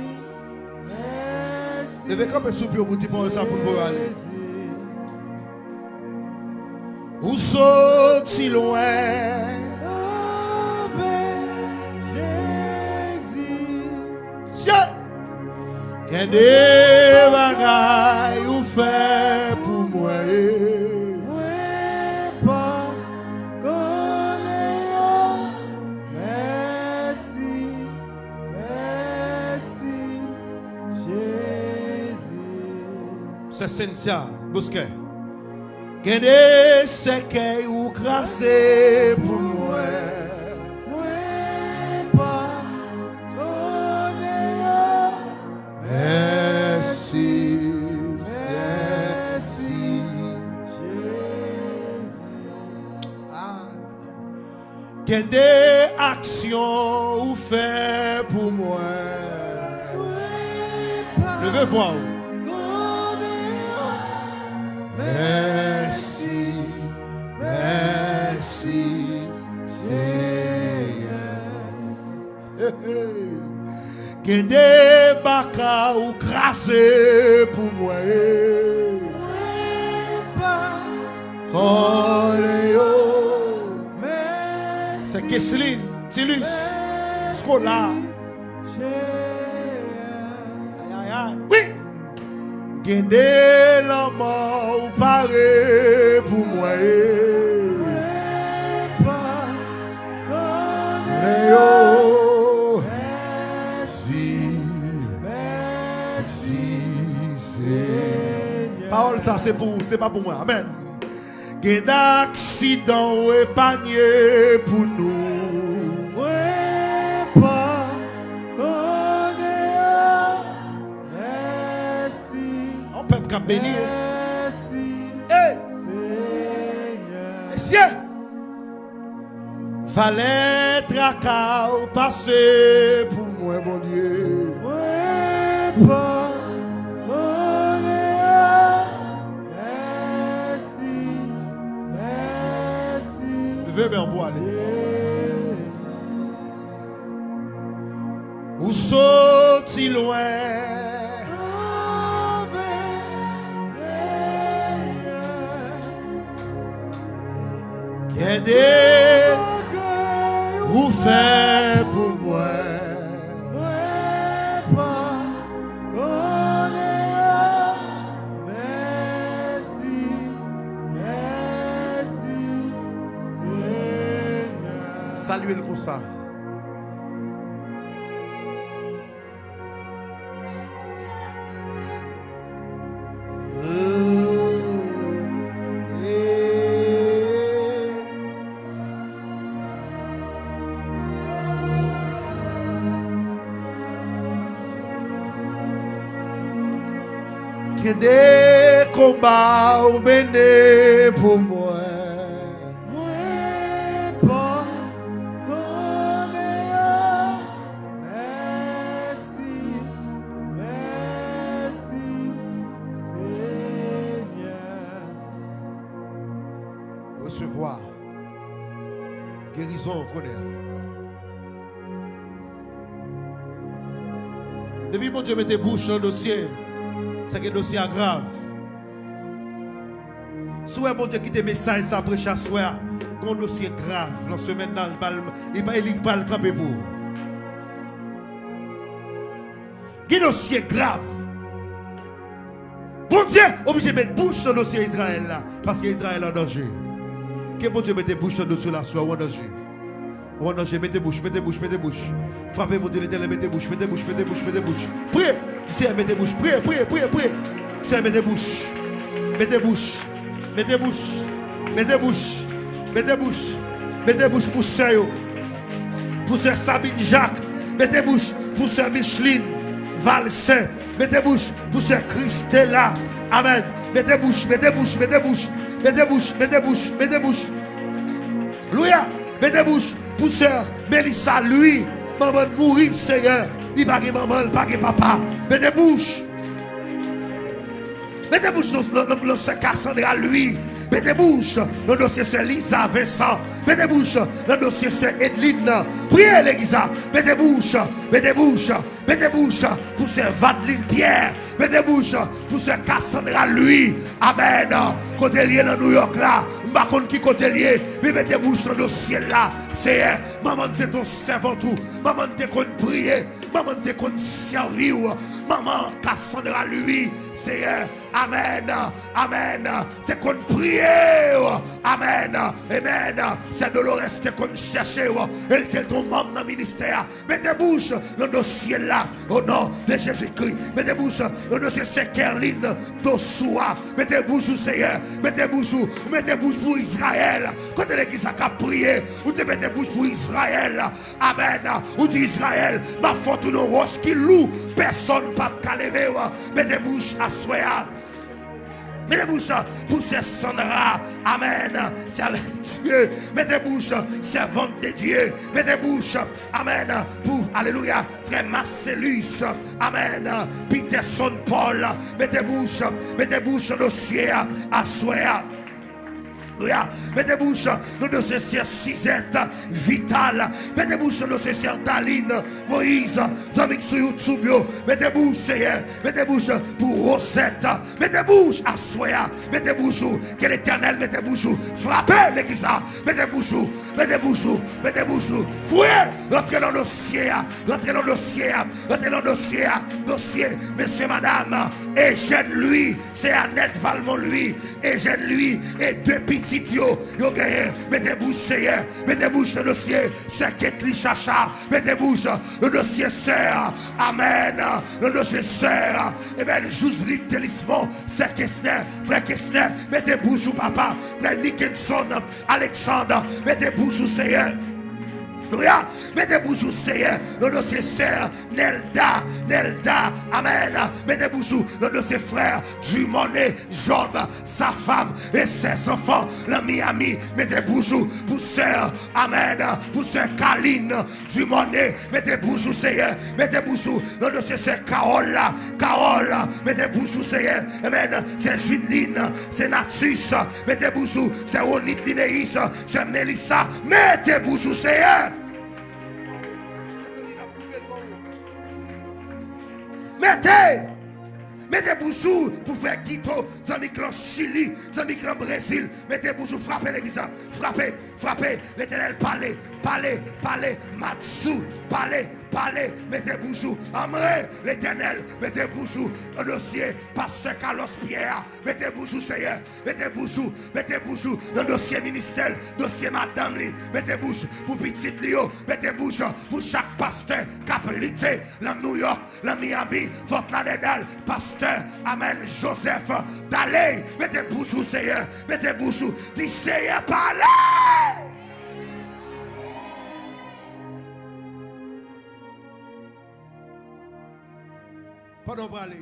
mèsi. Leve kanpe sou pye w pou di pawòl sa pou n voye ale. Ou soti lwen. Avè Jezi. Sye. Gen de bagay ou fè pou mwen. Mwen pa konnen yo. Mèsi, mèsi, Jezi. Sè Cynthia Bouskè. Gen de sèkèy ou kraze pou mwen. Mwen pa konnen yo. Mèsi, mèsi, Jezi. Ah. Gen de aksyon ou fè pou mwen. Leve vwa w. Mèsi, mèsi, Seyè. Hey, hey. Gen de baka ou kraze pou mwen. Mwen pa konnen yo. Mèsi. Sè Keslin, Tilus, Skola. Mèsi, Jezi. Ay, ay, ay. Wi. Gen de lanmò ou pare pou mwen. Mwen pa konnen yo. Mèsi, mèsi, Senyè. Pawòl sa se pou ou, se pa pou mwen. Amèn. Gen aksidan ou epanye pou nou. Mwen pa konnen yo. Mèsi. Yon pèp k ap beni. Mèsi, hey! Senyè. Mesye! Valè traka ou pase pou mwen, Bondye. Mwen pa konnen yo. Mèsi, mèsi. Leve men w pou ale. Ou soti lwen. Sove, Senyè. Gen Ou fè pou mwen. Mwen pa konnen an. Mèsi, mèsi, Senyè. Salye l konsa. Kende konba ou mennen pou mwen. Mwen pa konnen an. Mèsi, mèsi, Senyè. Resevwa gerizon kounye a. Depi Bondye mete bouch nan dosye, se ke dosye a grav. Si w wè Bondye kite mesaj sa preche aswè a, gon dosye grav nan semèn nan, li pral, li pa, li pral kanpe pou ou. Gen dosye grav. Bondye oblije met bouch nan dosye Izrayèl la, paske Izrayèl an danje. Ke Bondye mete bouch nan dosye w la aswè a, ou an danje. Ou an danje, mete bouch, mete bouch, mete bouch. Frape, Bondye Letènèl, mete bouch, mete bouch, mete bouch, mete bouch. Priye, di Seyè, mete bouch, priye, priye, priye, priye. Seyè, mete bouch, mete bouch, mete bouch, mete bouch, mete bouch, mete bouch pou sè yo, pou sè Sabine Jacques, mete bouch pou sè Micheline Valcin, mete bouch pou sè Christella. Amèn. Mete bouch, mete bouch, mete bouch, mete bouch, mete bouch, mete bouch. Louya. Mete bouch pou sè Melissa Louis. Manman l mouri, Seyè. Li pa gen manman, li pa gen papa. Mete bouch. Mete bouch nan, nan, nan, nan sè Cassandra Louis. Mete bouch nan dosye sè Liza Vincent. Mete bouch nan dosye sè Edeline. Priye legliz la. Mete bouch, mete bouch, mete bouch pou sè Vadeline Pierre. Mete bouch pou sè Cassandra Louis. Amèn. Kote l ye nan New York la, m pa konn ki kote l ye. Men mete bouch nan dosye l la. Seyè, manman n se t on sèvant ou. Manman n te konn priye. Manman n te konn sèvi w. Manman Cassandra Louis, Seyè, amèn, amèn, te konn priye w. Amèn, amèn. Sè Dolores te konn chèche w. E l te t on manm nan ministè a. Mete bouch nan dosye l la, o non de Jezikri. Mete bouch nan dosye sè Kerline Dosou a. Mete bouch ou, Seyè. Mete bouch ou. Ou mete bouch pou Izrayèl. Kote legliz la k ap priye, ou te mete bouch pou Izrayèl. Amèn. Ou di, Izrayèl, m ap fè w tounen yon wòch ki lou, pèsonn p ap ka leve w. Mete bouch aswè a. Mete bouch pou sè Sandra. Amèn. Sèvant de Dye. Mete bouch, sèvant de Dye. Mete bouch, amèn, pou, alelouya, frè Marcellus. Amèn. Peterson Paul. Mete bouch, mete bouch nan dosye a aswè a. Alelouya. Mete bouch nan dosye sè Suzette Vital. Mete bouch nan dosye sè Daline Moïse. Zanmi k sou YouTube yo, mete bouch, Seyè. Mete bouch pou Rosette. Mete bouch aswè a. Mete bouch ou. Ke Letènèl mete bouch ou. Frape legliz la. Mete bouch ou. Mete bouch ou. Mete bouch ou. Fouye. Rantre nan dosye a. Rantre nan dosye a. Rantre nan dosye a. Dosye mesye, madanm Eugène Louis, sè Annette Valmont Louis, Eugène Louis e de pitit yo, yo genyen. Mete bouch, Seyè. Mete bouch nan dosye sè Ketly Chacha. Mete bouch nan dosye sè, amèn, nan dosye sè, amèn, Joseline Thélismond, sè Kesner, frè Kesner. Mete bouch ou, papa. Frè Nickenson Alexandre, mete bouch ou, Seyè. Alelouya. Mete bouch ou, Seyè, nan dosye sè Nelda, Nelda, amèn. Mete bouch ou nan dosye frè Dumornay Job, sa fanm e sè zanfan nan Miami. Mete bouch ou pou sè, amèn, pou sè Kaline Dumornay. Mete bouch ou, Seyè. Mete bouch ou nan dosye sè Carole la. Carole, mete bouch ou, Seyè. Amèn. Sè Judeline, sè Natus. Mete bouch ou, sè Ronit Linéus, sè Melissa. Mete bouch ou, Seyè. Mete. Mete bouch ou pou frè Guito, zanmi k lan Chili, zanmi k lan Brezil. Mete bouch ou, frape legliz la. Frape, frape. Letènèl pale, pale, pale. Matsou, pale, pale. Mete bouch ou. Anmwe, Letènèl, mete bouch ou nan dosye pastè Carlos Pierre a. Mete bouch ou, Senyè. Mete bouch ou, mete bouch ou nan dosye ministè l, dosye madanm li. Mete bouch pou pitit li yo. Mete bouch pou chak pastè k ap lite lan New York, lan Miami, Fort Lauderdale, pastè, amèn, Joseph Daley. Mete bouch ou, Senyè. Mete bouch ou. Di, Senyè, pale! Pandan w prale,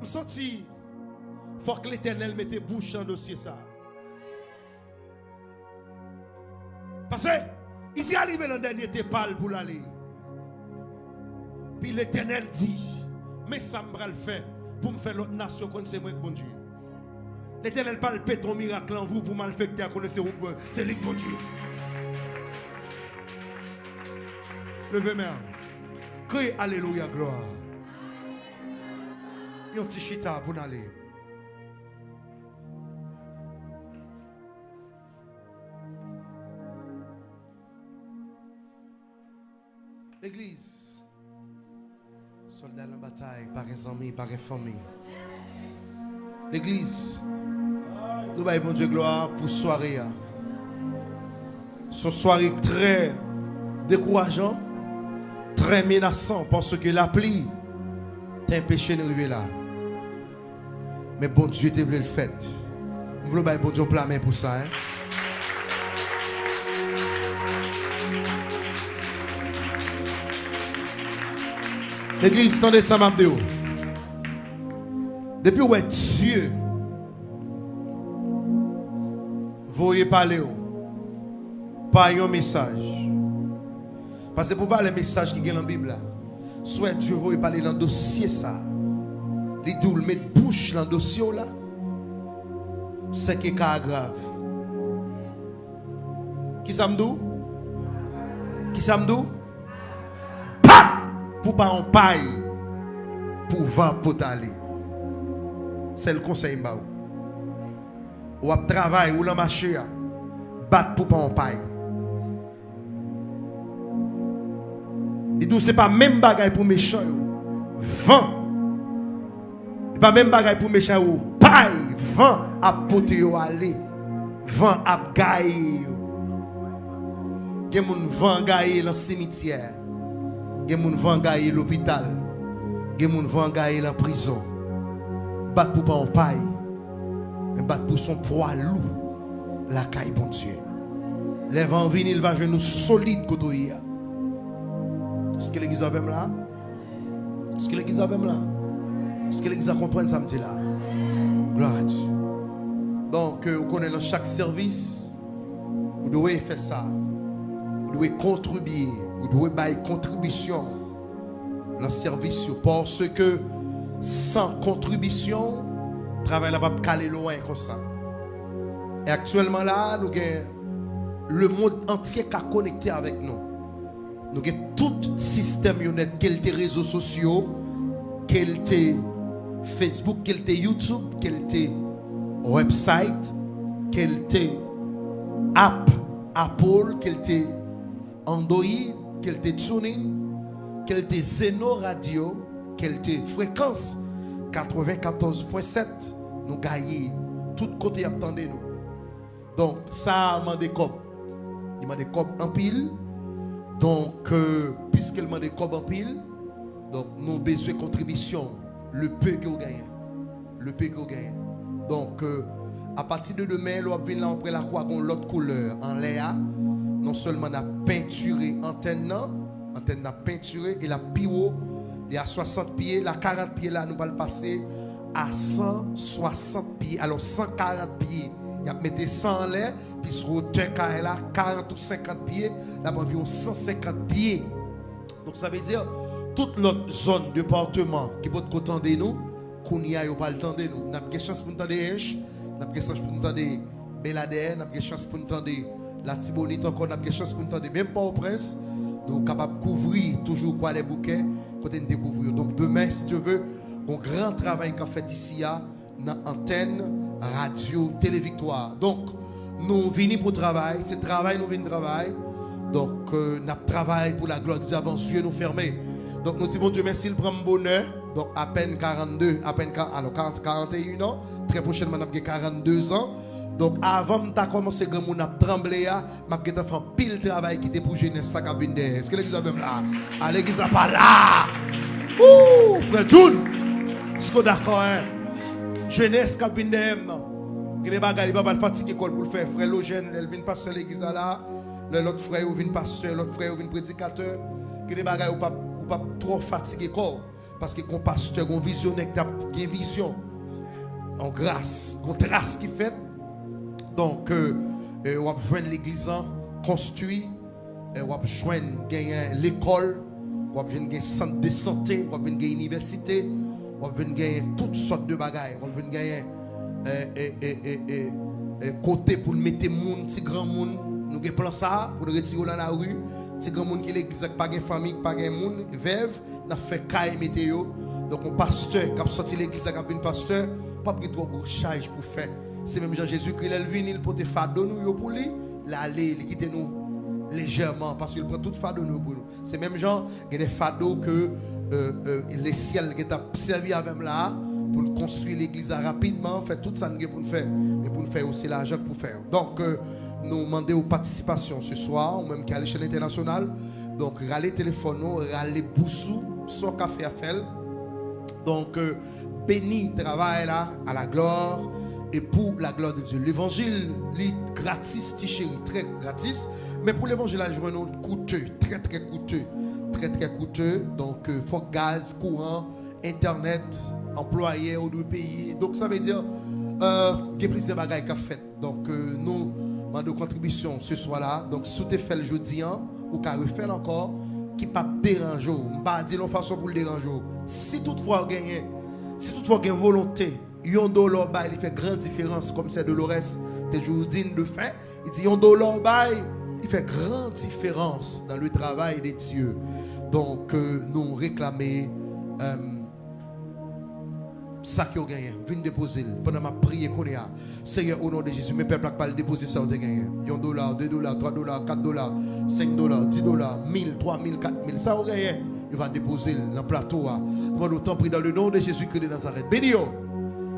m santi fòk Letènèl mete bouch nan dosye sa a. Paske Izrayèl rive nan dènye te pa l pou l ale. Pi Letènèl di, men sa m pral fè pou m fè lòt nasyon konn se mwen k Bondye. Letènèl palpe ton mirak lan vou pou malfektè a konnen se ou k Bon-, se li k Bondye. Leve men an. Kriye alelouya, glwa. Yon ti chita pou n ale. Legliz. Sòlda nan batay, pa gen zanmi, pa gen fanmi. Legliz, nou bay Bondye glwa pou sware a. Se yon sware trè dekourajan, trè menasan, paske lapli te anpeche n rive la. Men Bondye te vle l fèt. M vle w bay Bondye yon pla men pou sa, en. Legliz, tande sa m ap di w. Depi w wè Dye voye pale w pa yon mesaj, paske pou valè mesaj ki gen nan Bib la, si w wè Dye voye pale nan dosye sa a, li di w l met bouch nan dosye w la, sèke ka a grav. Kisa m di w? Kisa m di w? Bat pou pa yon pay pou van ap pote ale. Sèl konsèy m ba w. W ap travay, ou lan mache a, bat pou pa yon pay. Li di w se pa menm bagay pou mechan yo. Van. E pa menm bagay pou mechan yo. Pay, van ap pote yo ale. Van ap gaye yo. Gen moun van gaye lan simityè. Gen moun van gaye lopital. Gen moun van gaye lan prizon. Bat pou pa yon pay. Men bat pou son pwa lou lakay Bondye. Lè van an vini, l va jwenn ou solid kote w ye a. Èske legliz avè m la? Èske legliz avè m la? Èske legliz la konprann sa m di la? Glwa a Dye. Donk, ou konnen nan chak sèvis, ou dwe fè sa. Ou dwe kontribye. Ou dwe bay kontribisyon nan sèvis yo. Paske san kontribisyon, travay la p ap k ale lwen konsa. E aktyèlman la, nou gen lemonn antye ka konekte avèk nou. Nou gen tout sistèm yo nèt, ke l te rezo sosyo, ke l te Facebook, ke l te YouTube, ke l te website, ke l te app Apple, ke l te Android, ke l te TuneIn, ke l te Zeno Radio, ke l te Frekans katrevenkatòz pwen sèt, nou gaye tout kote y ap tande nou. Donk, sa a mande kòb. Li mande kòb anpil. Donk, euh, piske l mande kòb anpil, donk, nou bezwen kontribisyon w, le peu que w genyen. Le peu que w genyen. Donk, euh, apati de demen, lè w ap vin la, w ap wè lakou a gon lòt koulè anlè a. Non sèlman n ap pentire antèn nan, antèn nan ap pentire, e l ap pi wo, li a swasant pye, la karant pye la, nou pral pase a san swasant pye, alò san karant pye. Y ap mete san anlè, plis wotè kay la, karant ou senkant pye, l ap anviwon san senkant pye. Donk, sa vle di, tout lòt zòn, depatman ki potko tande nou, kounye a yo pral tande nou. N ap gen chans pou n tande Ench, n ap gen chans pou n tande Beladè, n ap gen chans pou n tande Latibonit ankò, n ap gen chans pou n tande menm Pòtoprens. Nou kapab kouvri toujou Kwadèboukè, kote n dekouvri yo. Donk, demen, si Dye ve, gon gran travay k ap fèt isi a, nan antèn radyo Tele Viktwa. Donk, nou vini pou travay, se travay nou vin travay. Donk, euh, n ap travay pou la glwa de Dye avan zye nou fèmen. Donk, nou di Bondye mèsi, l pran m bonè. Donk, apèn karannde, apèn ka, alò, karant, karannde an, trè pwochènman, n ap gen karannde zan. Donk, avan m ta kòmanse granmoun ap tranble a, m ap gentan fè anpil travay ki te pou jenès la k ap vin dèyè. Èske legliz la menm la? A, legliz la pa la! Wou! Frè Jun! Èske w dakò, en? Jenès k ap vin dèyè m nan. Gen de bagay, li pa pral fatige kò l pou l fè. Frè Lojèn, lè l vin pastè legliz la la, lè lòt frè yo vin pastè, lòt frè yo vin predikatè, gen de bagay ou p ap, ou p ap twò fatige kò w. Paske gon pastè, gon vizyonè ki t ap gen vizyon. Yon gras, gon tras ki fèt. Donk, euh, euh, w ap jwenn legliz lan konstwi, euh, w ap jwenn genyen lekòl, w ap jwenn gen sant de sante, w ap vin gen inivèsite, w ap vin genyen tout sòt de bagay, w ap vin genyen, euh, euh, euh, euh, euh, euh, kote pou l mete moun, ti granmoun. Nou gen plan sa a, pou n retire yo nan lari. Ti granmoun ki legliz la, k pa gen fanmi, k pa gen moun, vèv, n ap fè kay mete yo. Donk, yon pastè k ap sòti legliz la, k ap vin pastè, p ap gen twò gwo chaj pou fè. Se menm jan Jezikri, lè l vini, l pote fado nou yo pou li, l ale, li kite nou lejèman, paske l pran tout fado nou yo pou nou. Se menm jan, gen de fado ke, euh, euh, lesyèl gentan ap sèvi avè m la a, pou n konstwi legliz la rapidman, fè tout sa n gen pou n fè, gen pou n fè yo, se lajan k pou fè yo. Donk, euh, nou mande w patisipasyon se swa, ou menm ki alechèl entènasyonal. Donk, rale telefòn ou, rale bous ou, sa w ka fè a fè l. Donk, euh, beni travay la, à la gloire et pour la gloire de Dieu. Levanjil, li gratis, ti cheri, trè gratis. Men pou levanjil la jwenn nou, koute, trè, trè koute, trè, trè koute. Donk, euh, fòk gaz, kouran, entènèt, anplwayè ou dwe peye. Donk, sa vle di, euh, gen plizyè bagay k ap fèt. Donk, euh, nou mande w kontribisyon se swa la. Donk, si w te fè l jodi an, ou ka refè l ankò, ki p ap deranje w. M pa di l yon fason pou l deranje w. Si toutfwa w genyen, si toutfwa w gen volonte, yon dola w bay, li fè gran diferans, kòm sè Dolores te toujou di n de fè. Li di, yon dola w bay, li fè gran diferans dans le travail de Dieu. Donk, euh, nou reklame, euh, sa ke w genyen, vin depoze l pandan m ap priye kounye a. Seyè, o non de Jezi, men pèp la k pral depoze sa yo te genyen. Yon dola, de dola, twa dola, kat dola, senk dola, dis dola, mil, twa mil, kat mil, sa yo genyen, yo va depoze l nan plato a. Nou mande w, tanpri, dans le nom de Jésus-Christ de Nazareth. Beni yo.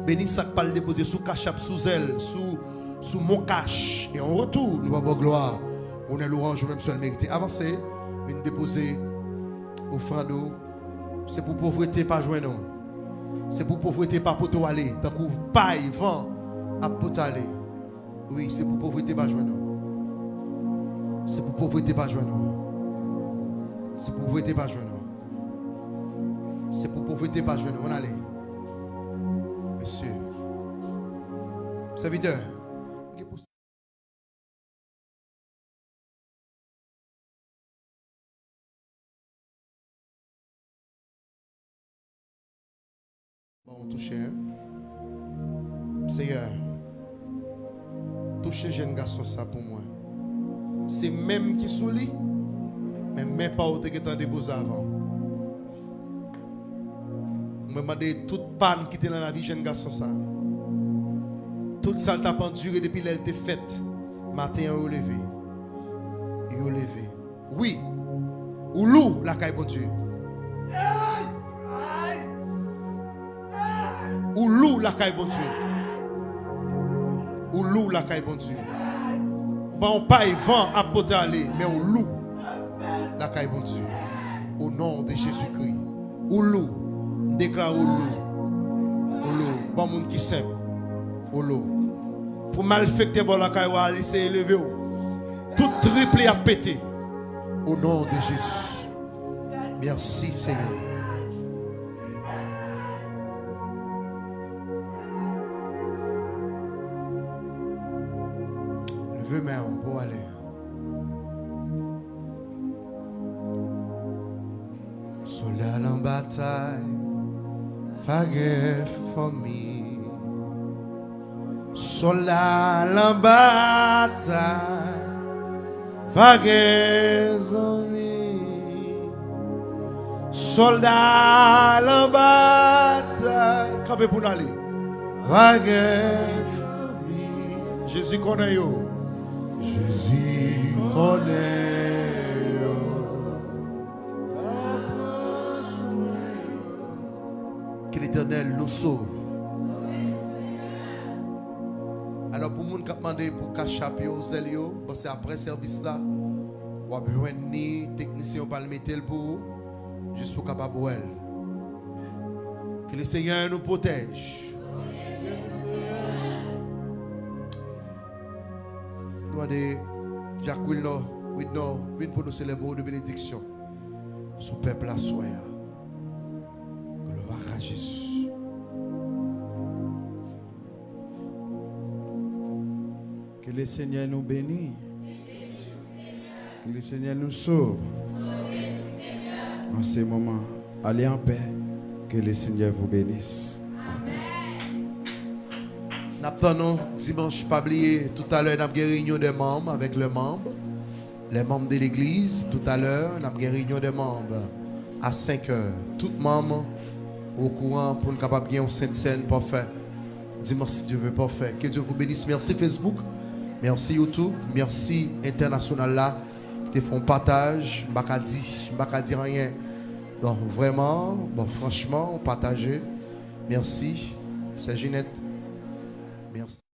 Beni sa k pral depoze sou Cash App, sou Zelle, sou, sou MonCash. E an retou, nou va ba w glwa, onè, lwanj, ou menm sèl merite. Avanse, vin depoze ofrann ou. Se pou povrete pa jwenn ou. Se pou povrete pa pote w ale, tankou pay van ap pote ale. Wi, se pou povrete pa jwenn ou. Se pou povrete pa jwenn ou. Se pou povrete pa jwenn ou. Se pou povrete pa jwenn ou. Ann ale. Mesye. Sèvitè. Bon, touche, hein? Seyè, touche jèn gason sa pou mwen. Se men m ki sou li, men men pa w te gentan depoze avan. Mwen mande tout pàn ki te nan lavi jèn gason sa. Tout sa l t ap andire depi lè l te fèt. Maten an, yo leve. Yo leve. Wi. Ou lou lakay Bondye. Ou lou lakay Bondye. Ou lou lakay Bondye. Ou pa yon pay van ap pote ale, men ou lou lakay Bondye. O non de Jezikri. Ou lou. M deklare ou lou. Ou lou. Ban moun ki senp. Ou lou. Pou malfektè bò lakay ou a, li seye leve w. Tout trip li ap pete. O non de Jezi. Mèsi, Senyè. Leve men w pou w ale. Sòlda nan batay, pa gen fanmi. Sòlda nan batay, pa gen zanmi. Sòlda lan batay. Kanpe pou n ale. Pa gen fanmi. Jezi konnen yo. Jezi konnen yo. Que l'Éternel nous sauve. Alò, pou moun k ap mande pou Cash App yo, Zelle yo, m panse apre sèvis la, w ap jwenn ni teknisyen yo pral mete l pou ou, jis pou w kapab wè l. Que le Seigneur nous protège. Nou mande Jack Wilnor, Widnor, vin pou nou selebre de benediksyon sou pèp la swè a. Gloire à Jésus. Que le Seigneur nous bénisse. Que le Seigneur nous sauve. En ce moment, allez en paix. Que le Seigneur vous bénisse. N ap tann nou dimanch, pa bliye, toutalè n ap gen reyinyon dè manm avèk lè manm. Lè manm de legliz, toutalè n ap gen reyinyon dè manm a senk è. Tout manm okouran pou n kapab gen yon Sent Sèn pafè. Dimanch, si Dye vle, pafè. Que Dieu vous bénisse. Mèsi Facebook. Mèsi YouTube. Mèsi entènasyonal la ki te fè yon pataj. M pa ka di, m pa ka di anyen. Bon, vrèman, bon, franchman, w pataje. Mèsi. Sè Jinèt. Mèsi.